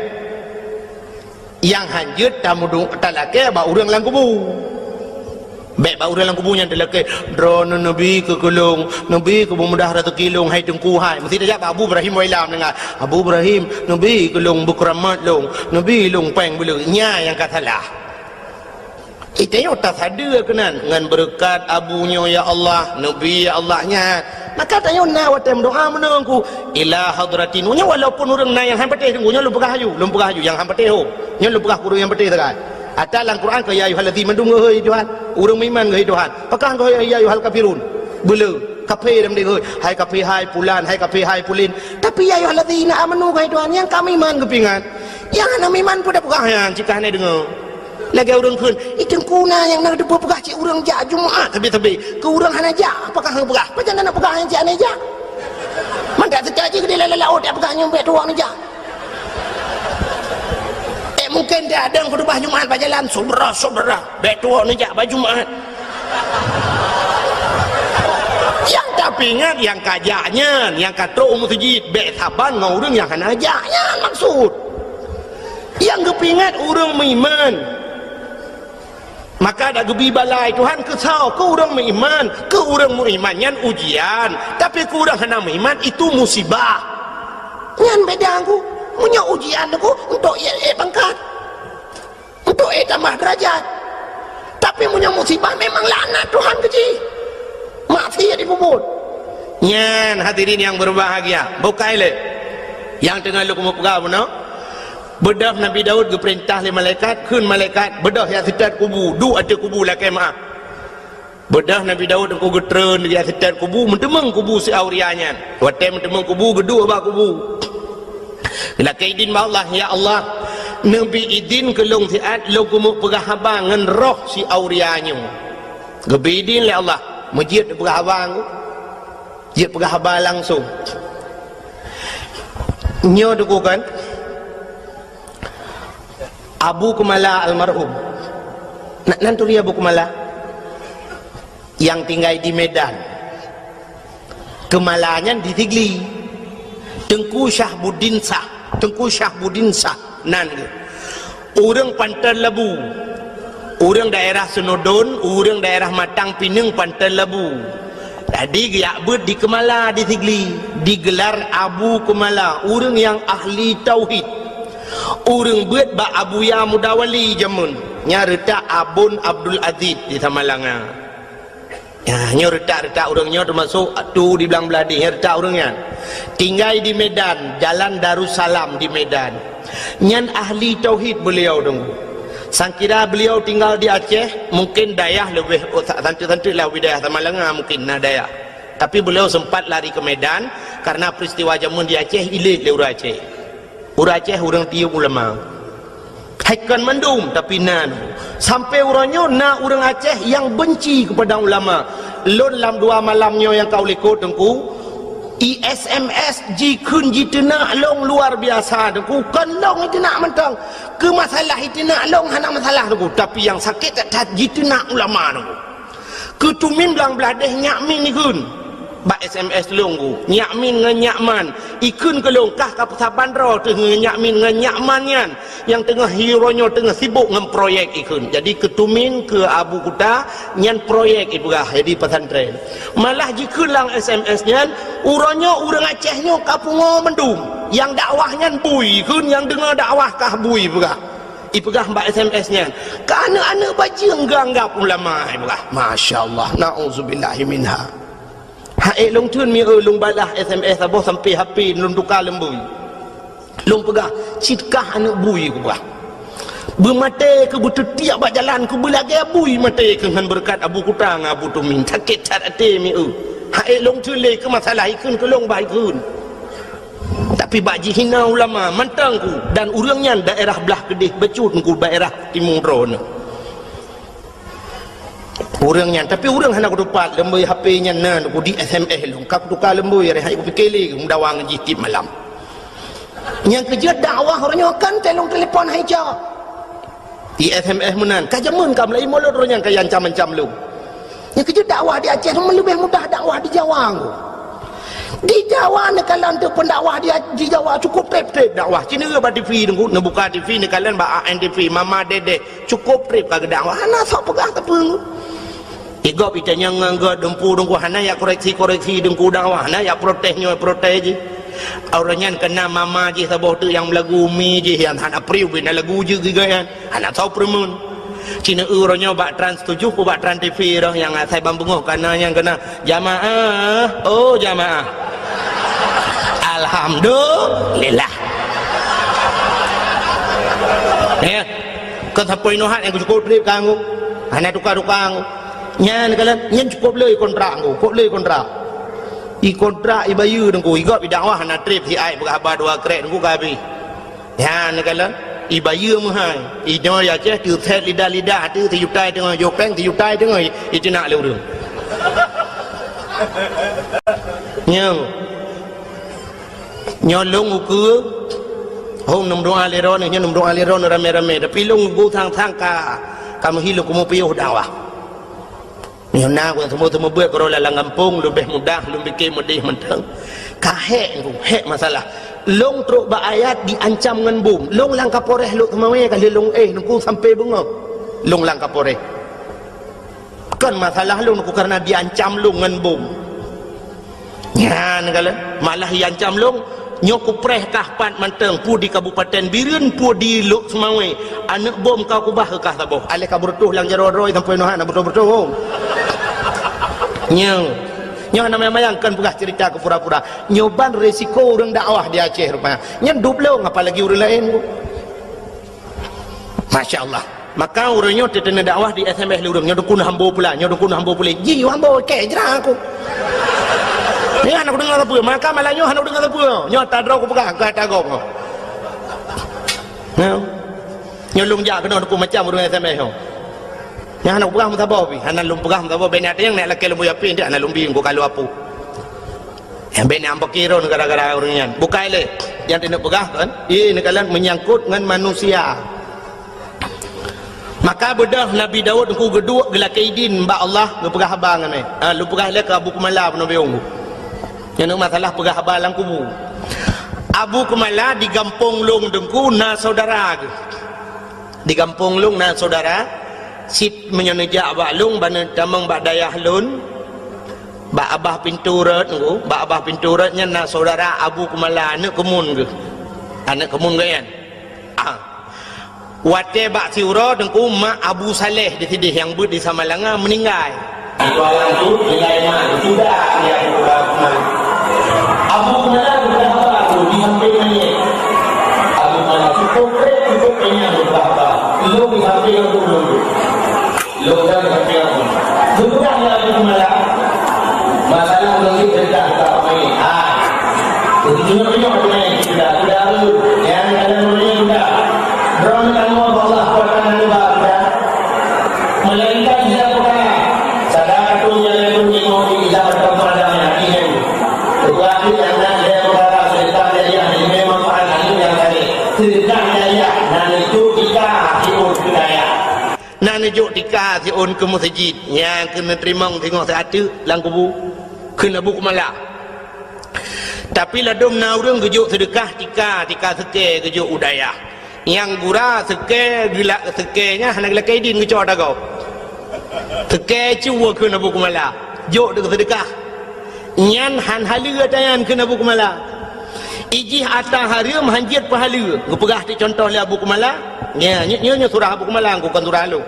Nyang hanjeuet tameudoá talakée bak ureuëng lam kubu. Bék bak ureuëng lam kubu nyan talakée, "Droeneuh neubi keu keu lôn, neubi keu beumudah raseuki lôn, hai Teungku hai." Meusti tajak bak Abu Ibrahim Wailam deungon, "Abu Ibrahim, neubi keu lôn beukeuramat lôn, neubi lôn péng beuleue." Nyan nyang ka salah. Ita nyoe tasadeue keunan ngon beureukat abu nyoe, ya Allah, neubi, ya Allah, nyan. Maka tanyoe na watée meudoá meunan ku, "Ila hadratin." Nyoe walaupun ureuëng na nyang han patéh, nyoe lôn peugah aju, lôn peugah aju nyang han patéh ho. Nyoe lôn peugah keu ureuëng nyang patéh sagai. Ata lam Quran keu ya ayyuhallazina mandum geuhôi Tuhan. Ureuëng meuiman geuhôi Tuhan. Pakon geuhôi ya ayyuhal kafirun? Beuleue, kafé dan geuhôi. Hai kafé hai pulan, hai kafé hai pulin. Tapi ya ayyuhallazina amanu geuhôi Tuhan, nyang ka meuiman geupeuingat. Nyang hana meuiman peue tapeugah nyan cit ka hana deungoe. Lagée ureuëng kheun, "Ih, Teungku na nyang na teupeue peugah cit ureuëng jak Jumat sabe-sabe, keu ureuëng hana jak, apakah hana peugah? Pajan na peugah nyang cit hana jak?" Mangat teuka jih keudeh lam laôt jak peugah nyoe bék tuwoe neujak. Eh, mungken dia dong khutubah Jumat bak jalan, "Syedara-syedara, bék tuwoe neujak bak Jumat." Nyang tapeuingat nyang ka jak nyan, nyang ka trok u meuseujid, bék saban ngon ureuëng nyang hana jak nyan maksud. Nyang geupeuingat ureuëng meuiman. Maka dak geubi balai Tuhan keu soe? Keu ureuëng meuiman. Keu ureuëng meuiman nyan ujian, tapi keu ureuëng hana meuiman itu musibah. Nyan beda ku. Meunyoe ujian ku untuk ék pangkat, untuk ék tamah derajat. Tapi meunyoe musibah memang laknat Tuhan keu jih. Maksiat jipeubuet. Nyan hadirin yang berbahagia, bukai lé. Nyang teungoh lôn keumeung peugah bunoe, beudôh Nabi Daud geupeurintah lé malaikat, kheun malaikat, "Beudôh jak seutôt kubu, duek ateueh kubu lakée meuáh." Beudôh Nabi Daud teungku geutreun jak seutôt kubu, meuteumeung kubu si Auria nyan. Watée meuteumeung kubu, geuduek bak kubu. Geulakée idin bak Allah, "Ya Allah, neubi idin keu lôn siat lôn keumeung peugah haba ngon roh si Auria nyoe." Geubi idin lé Allah, meujeuet peugah haba ngon Jeuet peugah haba langsong. Nyoe teungku kan, Abu Keumala almarhum. Na, nan turi Abu Keumala? Nyang tinggai di Medan. Keumala nyan di Sigli. Teungku Syahbuddin Syah. Teungku Syahbuddin Syah. Nan geuh. Ureuëng Panton Labu. Ureuëng daerah Seunodon, ureuëng daerah Matang Pineung Panton Labu. Jadi geujak beuet di Keumala di Sigli, digelar Abu Keumala, ureuëng nyang ahli tauhid. Ureuëng beuet bak Abuya Mudawali jameun, nyang reutak Abon Abdul Aziz di Samalanga. Ya, nyoe reutak-reutak ureuëng nyoe teumasok tu di Blang Bladeh, nyoe reutak ureuëng nyan. Tinggai di Medan, Jalan Darussalam di Medan. Nyan ahli tauhid beliau dong. Sangkira beliau tinggal di Aceh, mungkin dayah leubeh, oh, sa-, santeuk-santeuk lah wilayah Samalanga mungkin na dayah. Tapi beliau sempat lari ke Medan karena peristiwa jameun di Aceh ilét lé ureuëng Aceh. Ureuëng Aceh ureuëng tiyeuk ulama. Hai kon mandum, tapi na. Sampai uroe nyoe na ureuëng Aceh nyang benci kepada ulama. Lôn lam dua malam nyoe nyang ka u likot teungku, i S M S jikheun jiteunak lôn luar biasa teungku. Kon lôn jiteunak mantong. Keu masalah jiteunak lôn hana masalah teungku, tapi nyang sakét that-that jiteunak ulama teungku. Keutumin Blang Bladeh Nyak Min ikheun. Bak S M S lôn ku, Nyak Min ngon Nyak Man. Ikheun keu lôn kah ka peusaban droe teuh ngon Nyak Min ngon Nyak Man nyan. Nyang teungoh hi uroe nyoe teungoh sibok ngon proyek ikheun. Jadi keutumin keu Abu Kuta nyan proyek ipeugah jadi pesantren. Malah jikheun lam S M S nyan, uroe nyoe ureuëng Aceh nyoe ka pungoe mandum. Nyang dakwah nyan bui ikheun, nyang deungoe dakwah kah bui peugah. Ipeugah bak S M S nyan, "Keu aneuëk-aneuëk bajeueng geuanggab ulama," ipeugah. Masya Allah, na'udzubillahi minha. Hai lôn theun mi eu lôn balah S M S saboh sampai H P lôn tuka lom bui. Lôn peugah, "Cit kah aneuëk bui," kupeugah. Beumaté keu beuteutiek bak jalan keu beulagée bui maté keu ngon beureukat Abu Kuta ngon Abu Tumin. Sakét that até mieu. Hai lôn teulé keu masalah ikheun keu lôn bah ikheun. Tapi bak jihina ulama mantong ku dan ureuëng nyan daerah blah keudeh bacut ku daerah timu droeneuh. Ureuëng nyan, tapi ureuëng hana kutupat leumboi H P nyan na ku di S M S lôn. Ka kutuka leumboi, hai kupike lé meudawa ngon jih tiep malam. Nyang keujeuet dakwah uroe nyoe kan telong telepon hai jak. Di S M S meunan, ka jameun ka meulaie mulod uroe nyan ka ancam-ancam lôn. Nyang keujeuet dakwah di Aceh leubeh mudah dakwah di Jawa ngku. Di Jawa neukalon teuk pendakwah di, di Jawa cukup treb-treb dakwah. Cina bak T V ngku, neubuka T V neukalon bak A N T V, Mama Dede, cukup treb ka geudakwah. Hana sok peugah teupeu ngku. Igop itanyong ngon geuh dumpu dengku hana yak koreksi-koreksi dengku dakwah, hana yak protes nyoe protes jih. Awak nyan kena mama jih saboh teuk nyang meulagu umi jih nyang hana priu bina lagu jih giga nyan. Hana tau peureumeun. Cina uroe nyoe bak Trans tujuh pu bak Trans T V roh nyang asai ban beungoh kana nyang kena jamaah, oh jamaah. Alhamdulillah. Ya. Kan sampai nohat yang cukup trip kanggo. Hana tukar-tukar. Nyan kalon, nyan cukôp le kontrak ngku, cukôp le kontrak. I kontrak i bayeue ngku, i gob i dakwah hana trép siat peugah haba dua krek ngku ka habéh. Nyan kalon, i bayeue meuhai. I nyoe i Aceh teuset lidah-lidah ateueh sijuta teungoh jopeng, sijuta teungoh i, i teunak lé ureueng. Nyoe. Nyoe lôn ukeue, hông neumeudoa lé droeneuh, nyoe neumeudoa lé droeneuh ramé-ramé, tapi lôn ukeue sang-sang ka, ka meuhi lôn keumeung piôh dakwah. Nyoe na ku teumeu-teumeu beuet keudroe lam gampông, leubeh mudah, lôn pike meudeh mantong. Ka hék ngku, hék masalah. Lôn trok bak ayat diancam ngon bom. Lôn lam Kapolres Lhokseumawe ka lheueh lôn éh, ngku sampai beungoh. Lôn lam Kapolres. Kon masalah lôn, ku kareuna diancam lôn ngon bom. Nyan kalon, malah iancam lôn, nyoe kupreh kah pat mantong, peue di Kabupaten Bireuen, peue di Lhokseumawe. Aneuk bom ka kubah keu kah saboh. Aléh ka beureutoh lam jaroe droe sampoe nyoe hana beutôi-beutôi. Nyoe. Nyoe hana mayang-mayang kon peugah ceurita keu pura-pura. Nyoe ban resiko ureueng dakwah di Aceh rupanya. Nyan dub lôn apalagi ureueng laén. Masya Allah. Maka uroe nyoe teuteuna dakwah di S M S lé ureueng, nyoe dukun hambo pula, nyoe dukun hambo pula. Ji hambo kek jra aku. Nyoe hana kudeungo sapeue, maka malam nyoe hana kudeungo sapeue. Nyoe tadroe kupeugah, ka tagop. Nyoe. Nyoe lôn jak keunoe dukun macam ureueng S M S nyoe. Nyoe hana kupeugah meusaboh pi, hana lôn peugah meusaboh, bèk na teunyang na lakée lôn buya pi, hana lôn bi, ku kalu apu. Nyang bèk na ampok kiron gara-gara ureueng nyan. Bukai lé. Nyang teuneuk peugah kan? Ih, neukalon menyangkut ngon manusia. Maka beudôh Nabi Daud ngku geuduek geulakée idin bak Allah geupeugah haba ngon mé. Ha, lôn peugah lé keu Abu Kumala peunoh biong. Nyan masalah peugah haba lam kubu. Abu Kumala di gampông lôn teungku na saudara geuh. Di gampông lôn na saudara, sit meunyoe neujak bak lôn, ban neutamong bak dayah lôn, bak abah pintoe rot ngku, bak abah pintoe rot nyan na saudara Abu Kumala, aneuk keumun geuh. Aneuk keumun geuh nyan. Ah. Watée bak siuroe teungku mak Abu Saleh di sideh nyang beuet di Samalanga meuninggai. Di Kuala Lumpur, nilai mak sudah dia berubah. Abu Kumala berubah apa tu di samping manyét. Abu Kumala cukup trép, cukup kenyang berubah apa. Lôn di samping aku dulu. Lôn dah di samping aku. Sudah ya Abu Kumala. Masalah lôn di cerita kita pemain. Ha. Jadi cuma tengok pemain kita. Sudah tu. Yang ada pemain kita. Drone kamu Allah kuatkan dan juga kita. Melainkan dia perkara sadaqatun jariyatul ilmu di dalam perkara yang ini. Tetapi anak dia perkara sedekah jariah ini manfaat ilmu yang tadi. Sedekah jariah dan itu kita hidup budaya. Nan neujok tika siôn keu meuseujid nyang keuneuk teurimong singoh siat teuk lam kubu kheun Abu Kumala. Tapi ladôm na ureuëng geujok seudeukah tika, tika seukée geujok u dayah. Nyang gura seukée geulak seukée nyan hana geulakée idin geucok ata gob. Seukée cuba kheun Abu Kumala, jok deuk seudeukah. Nyan han haleue ata nyan kheun Abu Kumala. Ijih ata hareuem han jeuet peuhaleue. Geupeugah teuk cuntoh lé Abu Kumala. Nya, nyoe, nyoe, nyoe surah Abu Kumala, kon surah lôn.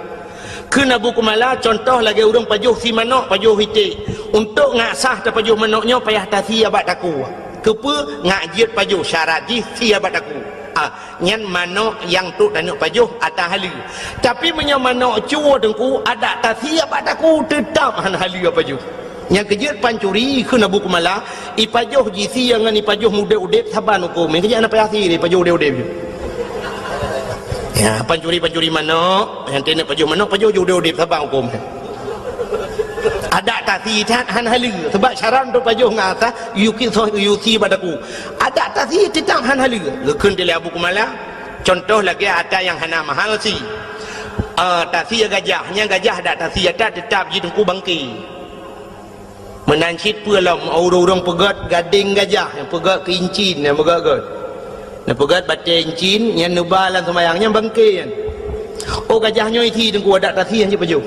Kheun Abu Kumala, cuntoh lagée ureuëng pajoh sie manok, pajoh iték. Untuk ngak sah tapajoh manok nyoe payah tasie bak takue. Keupeue? Ngak jeuet pajoh, syarat jih sie bak takue. Ah, nyan manok nyang trok taneuk pajoh ata haleue. Tapi meunyoe manok cue Teungku, adak tasie bak takue, teutab hana haleue pajoh. Nyang keujeuet pancuri kheun Abu Kumala, ipajoh jisie ngon ipajoh udeb-udeb saban hukôm. Nyang keujeuet hana payah sie, ipajoh udeb-udeb. Ya, pancuri-pancuri manok, nyang taneuk pajoh manok, pajoh udeb-udeb saban hukôm. Adak tasie that hana haleue, sabab syarat untuk pajoh ngon ata, yuki soh yusi bak takue. Adak tasie teutab hana haleue. Geukheun lé Abu Kumala, contoh lagée ata nyang hana mahal sie. Ah, tasie gajah, nyang gajah adak tasie ata teutab jih Teungku bangke. Meunan cit peue lom, ureuëng-ureuëng peugét gadeng gajah, nyang peugét keu incin, nyang peugét-gét. Nyang peugét batée incin, nyang neuba lam seumayang, nyang bangke nyan. Oh, gajah nyoe isie Teungku, adak tasie nyan jipajoh.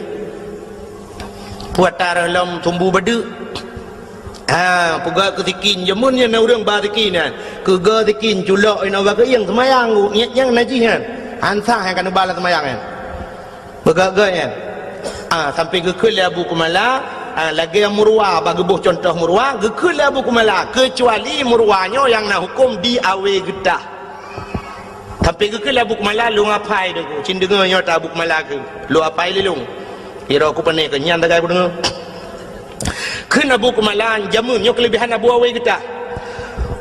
Peue ata reuh lom sumbu badeuk. Ha, peugét keu sikin, jameun nyan na ureuëng ba sikin nyan. Keuga sikin, culok inoe bak keuieng seumayang, nyang najih nyan. Ansah nyang ka neuba lam seumayang nyan. Peugét-gét nyan. Ah, sampai geukheun lé Abu Kumala, ah, lagée murwa, bak geuboh contoh murwa, geukheun lé Abu Kumala, keucuali murwa nyoe nyang na hukôm di awe geutah. Sampai geukheun lé Abu Kumala, lôn apai Teungku, cit deungoe nyoe ata Abu Kumala kheun, lôn apai lé lôn. Sidroe ku pane keu nyan dagai ku deungoe. Kheun Abu Kumala, jameun nyoe keuleubehan Abu Awe Geutah.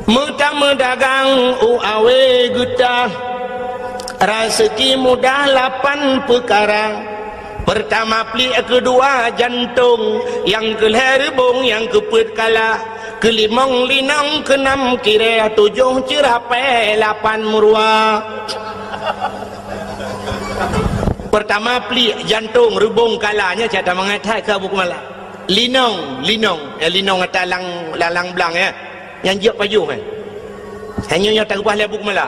Meutameudagang u Awe Geutah, raseuki mudah lapan peukara. Peurtama pliek, keudua jantong, nyang keulhée reubong, nyang keupeuet kala, keulimong linong, keunam kirée, tujoh ceurapée, lapan meuruwa. Peurtama pliek, jantong, reubong, kala, nyan cit that mangat that keu Abu Kumala. Linong, linong. Ya, linong ata lang, lang, lang blang, ya. Nyang jok pajoh, ya. Hanya nyang takeubah lé Abu Kumala.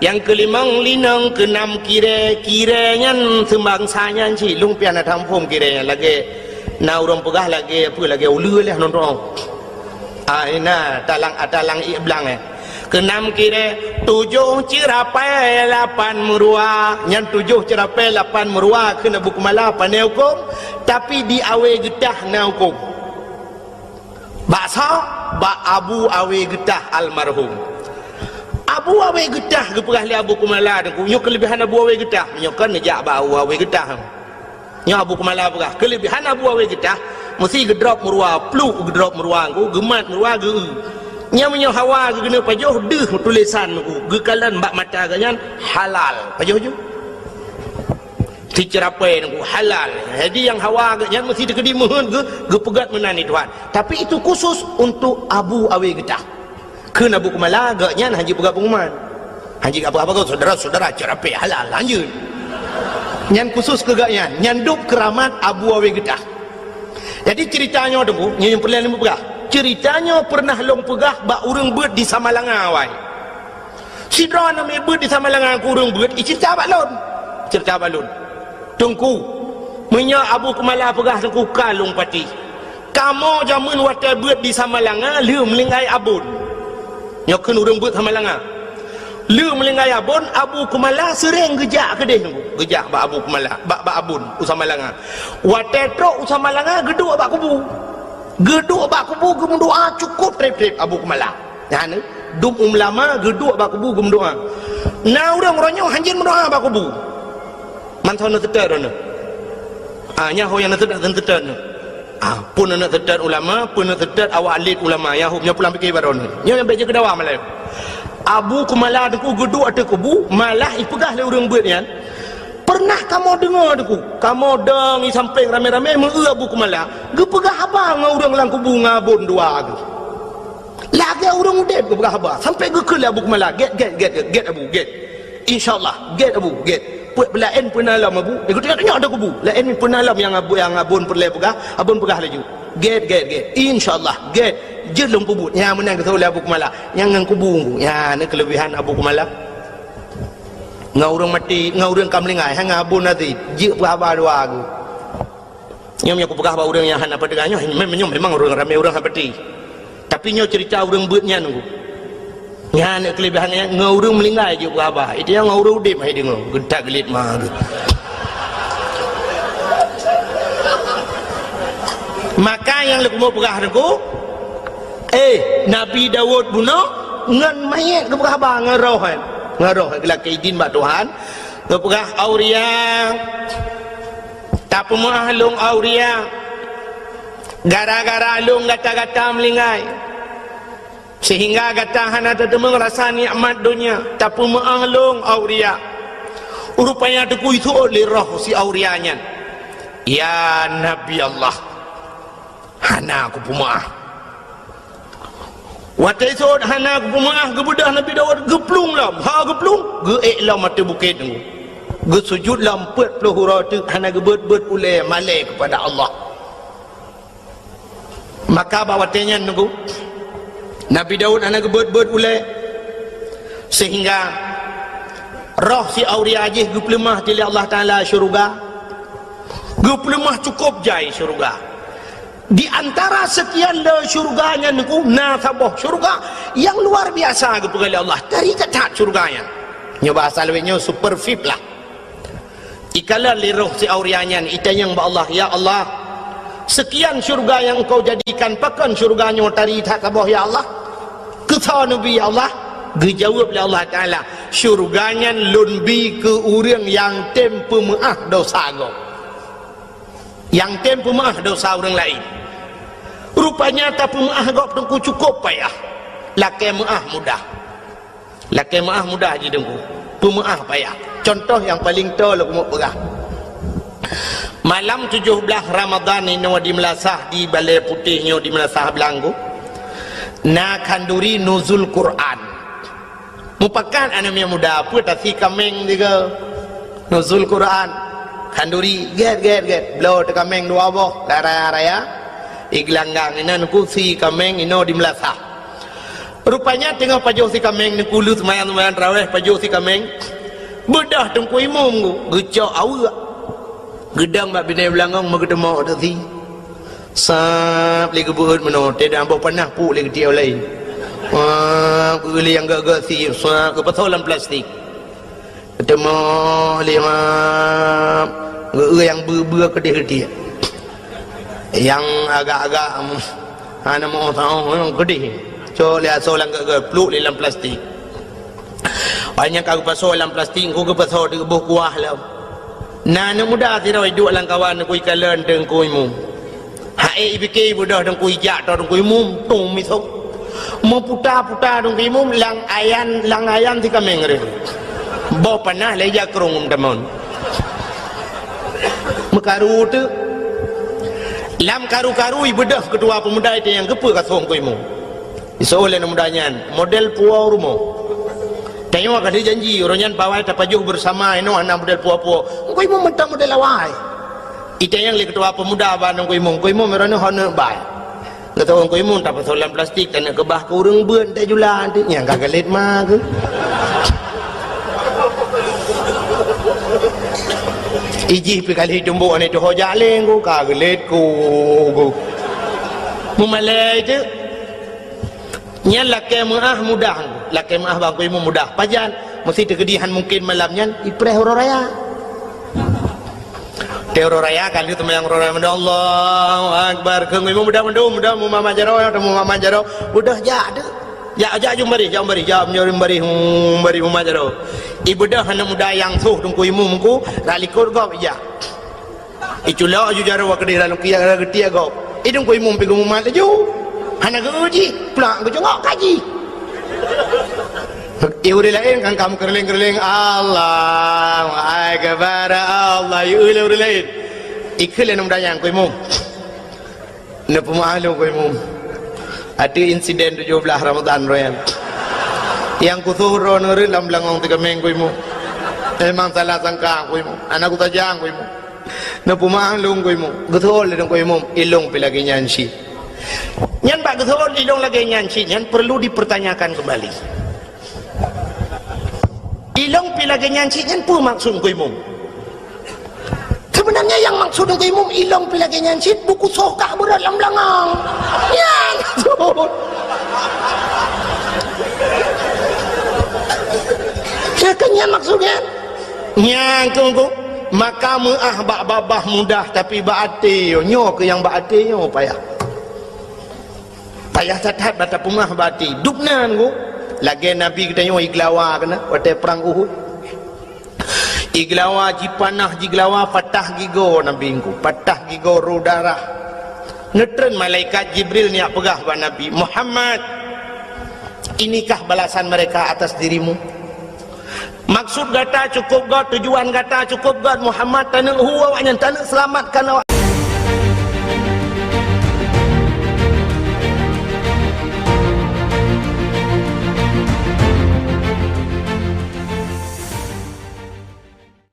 Nyang keulimong linong, keunam kirée. Kirée nyan seubangsa nyan cit. Lôn pian na taphom kirée nyan. Lagée na ureuëng peugah lagée, apa, lagée uleue lé nonton. Ah, ina, talang, talang ié blang, eh. Keunam kirée, tujoh ceurapée, lapan meuruwa. Nyan tujoh ceurapée, lapan meuruwa, kheun Abu Kumala, pane hukôm, tapi di Awe Geutah na hukôm. Bak soe? Bak Abu Awe Geutah almarhum. Abu Awe Geutah geupeugah lé Abu Kumala Teungku, nyoe keuleubehan Abu Awe Geutah. Nyoe kan neujak bak Abu Awe Geutah. Nyoe Abu Kumala peugah, keuleubehan Abu Awe Geutah, meusti geudrop meuruwa, pluk geudrop meuruwa Teungku, geumat meuruwa geu-eu. Nyan meunyoe hawa geukeuneuk pajoh, deuh tulésan Teungku, geukalon bak mata geuh nyan halal. Pajoh ju. Siceurapée Teungku, halal. Jadi nyang hawa geuh nyan meusti teukeudi meuheuet geu-, geupeugét meunan di Tuhan. Tapi itu khusus untuk Abu Awe Geutah. Kheun Abu Kumala, geuh nyan hana jipeugah peunguman. Hana jipeugah apa-apa, saudara-saudara, ceurapée halal, lanjut. Nyan khusus keu geuh nyan, nyan dub keuramat Abu Awe Geutah. Jadi ceurita nyoe Teungku, nyoe nyang peureulée lôn peugah. Ceurita nyoe peureunah lôn peugah bak ureuëng beuet di Samalanga awai. Sidroe aneuk miet beuet di Samalanga keu ureuëng beuet, iceurita bak lôn. Ceurita bak lôn. Teungku, meunyoe Abu Kumala peugah Teungku ka lôn patéh. Kamoe jameun watée beuet di Samalanga lheueh meulinggai abon. Nyoe kheun ureuëng beuet Samalanga. Lheueh meulinggai abon, Abu Kumala seuréng geujak keudeh Teungku. Geujak bak Abu Kumala, bak, bak abon u Samalanga. Watée trok u Samalanga, geuduek bak kubu. Geuduek bak kubu, geumeudoá cukôp treb-treb Abu Kumala. Nyan, dum ulama geuduek bak kubu geumeudoá. Na ureuëng uroe nyoe hanjeuet meudoá bak kubu. Mantong na teutet droeneuh. Ah, nyan ho nyang na teutet, na teutet nyoe. Ah, peue na teutet ulama, peue na teutet awak alit ulama, nyan ho nyoe pulang pike bak droeneuh. Nyoe nyang bék jeuet keu dawa malam. Abu Kumala Teungku geuduek ateueh kubu, malah ipeugah lé ureuëng beuet nyan, "Peureunah kamoe deungoe Teungku, kamoe dong i sampéng ramé-ramé meu-eu Abu Kumala, geupeugah haba ngon ureuëng lam kubu ngon abon dua geuh." Lagée ureuëng udeb geupeugah haba, sampai geukheun lé Abu Kumala, "Gét, gét, gét, gét, gét Abu, gét. Insya Allah, gét Abu, gét. Peuet peulaén peue na lom Abu, eh, geutanyoe-tanyoe ateueh kubu. Laén peue na lom nyang abu-, nyang abon peureulée peugah, abon peugah laju. Gét, gét, gét. Insya Allah, gét. Jeuet lôn peubuet." Nyan meunan geuseuôt lé Abu Kumala. Nyan ngon kubu, nyan keuleubehan Abu Kumala. Ngon ureuëng maté, ngon ureuëng ka meulinggai, hana abon até. Jeuet peugah haba dua geuh. Nyoe nyang kupeugah bak ureuëng nyang hana peugah nyoe, mem-, nyoe memang ureuëng ramé ureuëng hana peuti. Tapi nyoe ceurita ureuëng beuet nyan Teungku. Nyan keuleubehan nyan, ngon ureuëng meulinggai jeuet peugah haba. Itu nyang ngon ureuëng udeb hai deungoe, geutak geulit ma geuh. Maka nyang leukumoe peugah Teungku, eh, Nabi Daud bunoe ngon manyét geupeugah haba ngon roh nyan. Ngon roh geulakée idin bak Tuhan, geupeugah, "Auria, tapeumeu'ah lôn, Auria. Gara-gara lôn gata-gata meuninggai, seuhingga gata hana tateumeung rasa nikmat donya. Tapeumeu'ah lôn, Auria." Rupanya teukui seuôt lé roh si Auria nyan, "Ya Nabi Allah, hana kupeumeu'ah." Watée seuôt hana kupeumeu'ah, geubeudôh Nabi Daud geuplueng lom, ha geuplueng, geuék lom ateueh bukét nyoe. Geusujut lom peuet ploh uroe teuk hana geubeuet-beuet ulée malée keupada Allah. Maka bak watée nyan nunggu, Nabi Daud hana geubeuet-beuet ulée, seuhingga roh si Auria jih geupeuleumah lé Allah Taala syeuruga. Geupeuleumah cukôp jai syeuruga. Di antara seukian le syeuruga nyan nunggu, na saboh syeuruga nyang luar biasa geupeugah lé Allah, tari that-that syeuruga nyan. Nyoe bahasa lawét nyoe super V I P lah. Ikalon lé roh si Auria nyan, itanyong bak Allah, "Ya Allah, seukian syeuruga nyang Engkau jadikan, pakon syeuruga nyoe tari that saboh, ya Allah? Keusoe neubi, ya Allah?" Geujaweueb lé Allah Taala, "Syeuruga nyan Lôn bi keu ureuëng nyang tem peumeu'ah dosa gob, nyang tem peumeu'ah dosa ureuëng laén." Rupanya tapeumeu'ah gob teungku cukôp payah, lakée meu'ah mudah. Lakée meu'ah mudah jih teungku, peumeu'ah payah. Cuntoh nyang paleng toe lôn keumeung peugah. Malam tujoh blaih Ramadhan inoe di meulasah, di Balée Putéh nyoe di meulasah Beulanggu, na khanduri nuzul Quran. Mupakat aneuk miet muda peue tasi kaméng sigoe. Nuzul Quran. Khanduri, gét, gét, gét. Bloe teukaméng dua boh, raya-raya. Igeulanggang inan kusi kaméng inoe di meulasah. Rupanya teungoh pajoh si kaméng, neukulu seumayang-seumayang tarawéh, pajoh si kaméng. Beudôh teungku imum geucok aweuek. Geudong bak binéh beulangong meugeuteumok teuk si. Sab lé geubeuet meunoe, teudah boh panah puk lé geutiek laén. Wah, geueu lé nyang gét-gét si, sab geupasoe lam plastik. Teuma lima geu-, nyang beu-beu keudeh-keudeh. Nyang agak-agak, em, hana meu-oh saoh nyang keudeh. Cok lé asoe lam geu-, geu-, pluek lé lam plastik. Banyak ka geupasoe lam plastik, engko geupasoe di boh kuah lom. Na aneuk muda sidroe duek lam kawan, neukui kalon teungku imum. Hai, ipike beudôh teungku ijak, to teungku imum, tung misok. Meuputa-puta teungku imum, lam ayan, lam ayan si kaméng reh. Boh panah lé jakrong tamon. Meukaru teuk. Lam karu-karu ibeudôh keutua peumuda itu nyang geupeu kasong teungku imum. Isoe lé aneuk muda nyan, model puwoe rumoh. Tanyoe ka lheueh janji, uroe nyan bawai tapajoh beusama inoe hana model puwoe-puwoe. Teungku imum mantong model awai. Itanyong lé keutua peumuda bak teungku imum, "Teungku imum, uroe nyoe hana bai." Geutanyong teungku imum, "Tapasoe lam plastik, taneuk keubah keu ureuëng beuet, teuh jula, teuh nyang ka geulet ma keuh." Ijih pi kali tumbok aneuk tuho jak lé, "Ku ka geulet ku." Mumalée teuk. Nyan lakée meu'ah mudah, lakée meu'ah bak teungku imum mudah. Pajan, meusti teukeudi han mungken malam nyan ipreh uroe raya. Teuh uroe raya ka lheueh teumayang uroe raya mandum, Allahu Akbar. Keu teungku imum mudah mandum, mudah mumama jaroe, mumama jaroe. Beudôh jak teuk. Jak, jak jumbarih, jak jumbarih, jak jumbarih, jumbarih muma jaroe. Ibeudôh aneuk muda nyang soh teungku imum ku, rak likot gob ijak. Iculok aju jaroe keudeh lam kiyak geutiek gob. Idong ku imum pi geumumat laju. Hana geu jih, plak geucongok kaji. I ureuëng laén kan ka meukeureuléng-keureuléng, "Allahu Akbar, Allah." I ureuëng laén. Ikheun lé aneuk muda nyan ku imum. Neupeumeu'ah lôn ku imum. Ateueh insiden tujoh blaih Ramadhan roh nyan. Nyang kusoh droeneuh rhot lam beulangong teukaméng ku imum. Memang salah sangka ku imum. Hana kutajang ku imum. Neupeumeu'ah lôn ku imum. Geuseuôt lé teungku imum, ilông pi lagée nyan cit. Nyan bak geuseuôt ilông lagée nyan cit nyan perlu dipertanyakan kembali. Ilông pi lagée nyan cit nyan peue maksud teungku imum? Sebenarnya nyang maksud teungku imum ilông pi lagée nyan cit buku soh kah beurot lam beulangong. Nyan maksud. Ya kan nyan maksud nyan? Nyan keuh, maka meu'ah bak babah mudah, tapi bak até nyoe, nyoe keuh nyang bak até nyoe payah. Payah that-that bak tapeumeu'ah bak até. Dubna nyoe, Lagée Nabi geutanyoe igeulawa keunan watée prang Uhud. Igeulawa, jipanah, jigeulawa, patah gigoe Nabi ngon, patah gigoe, rôh darah. Neutreun malaikat Jibril neujak peugah bak Nabi, "Muhammad, inikah balasan mereka atas dirimu? Maksud gata cukup göt, tujuan gata cukup göt, Muhammad, taneuk hu awaknyan, taneuk seulamatkan awak."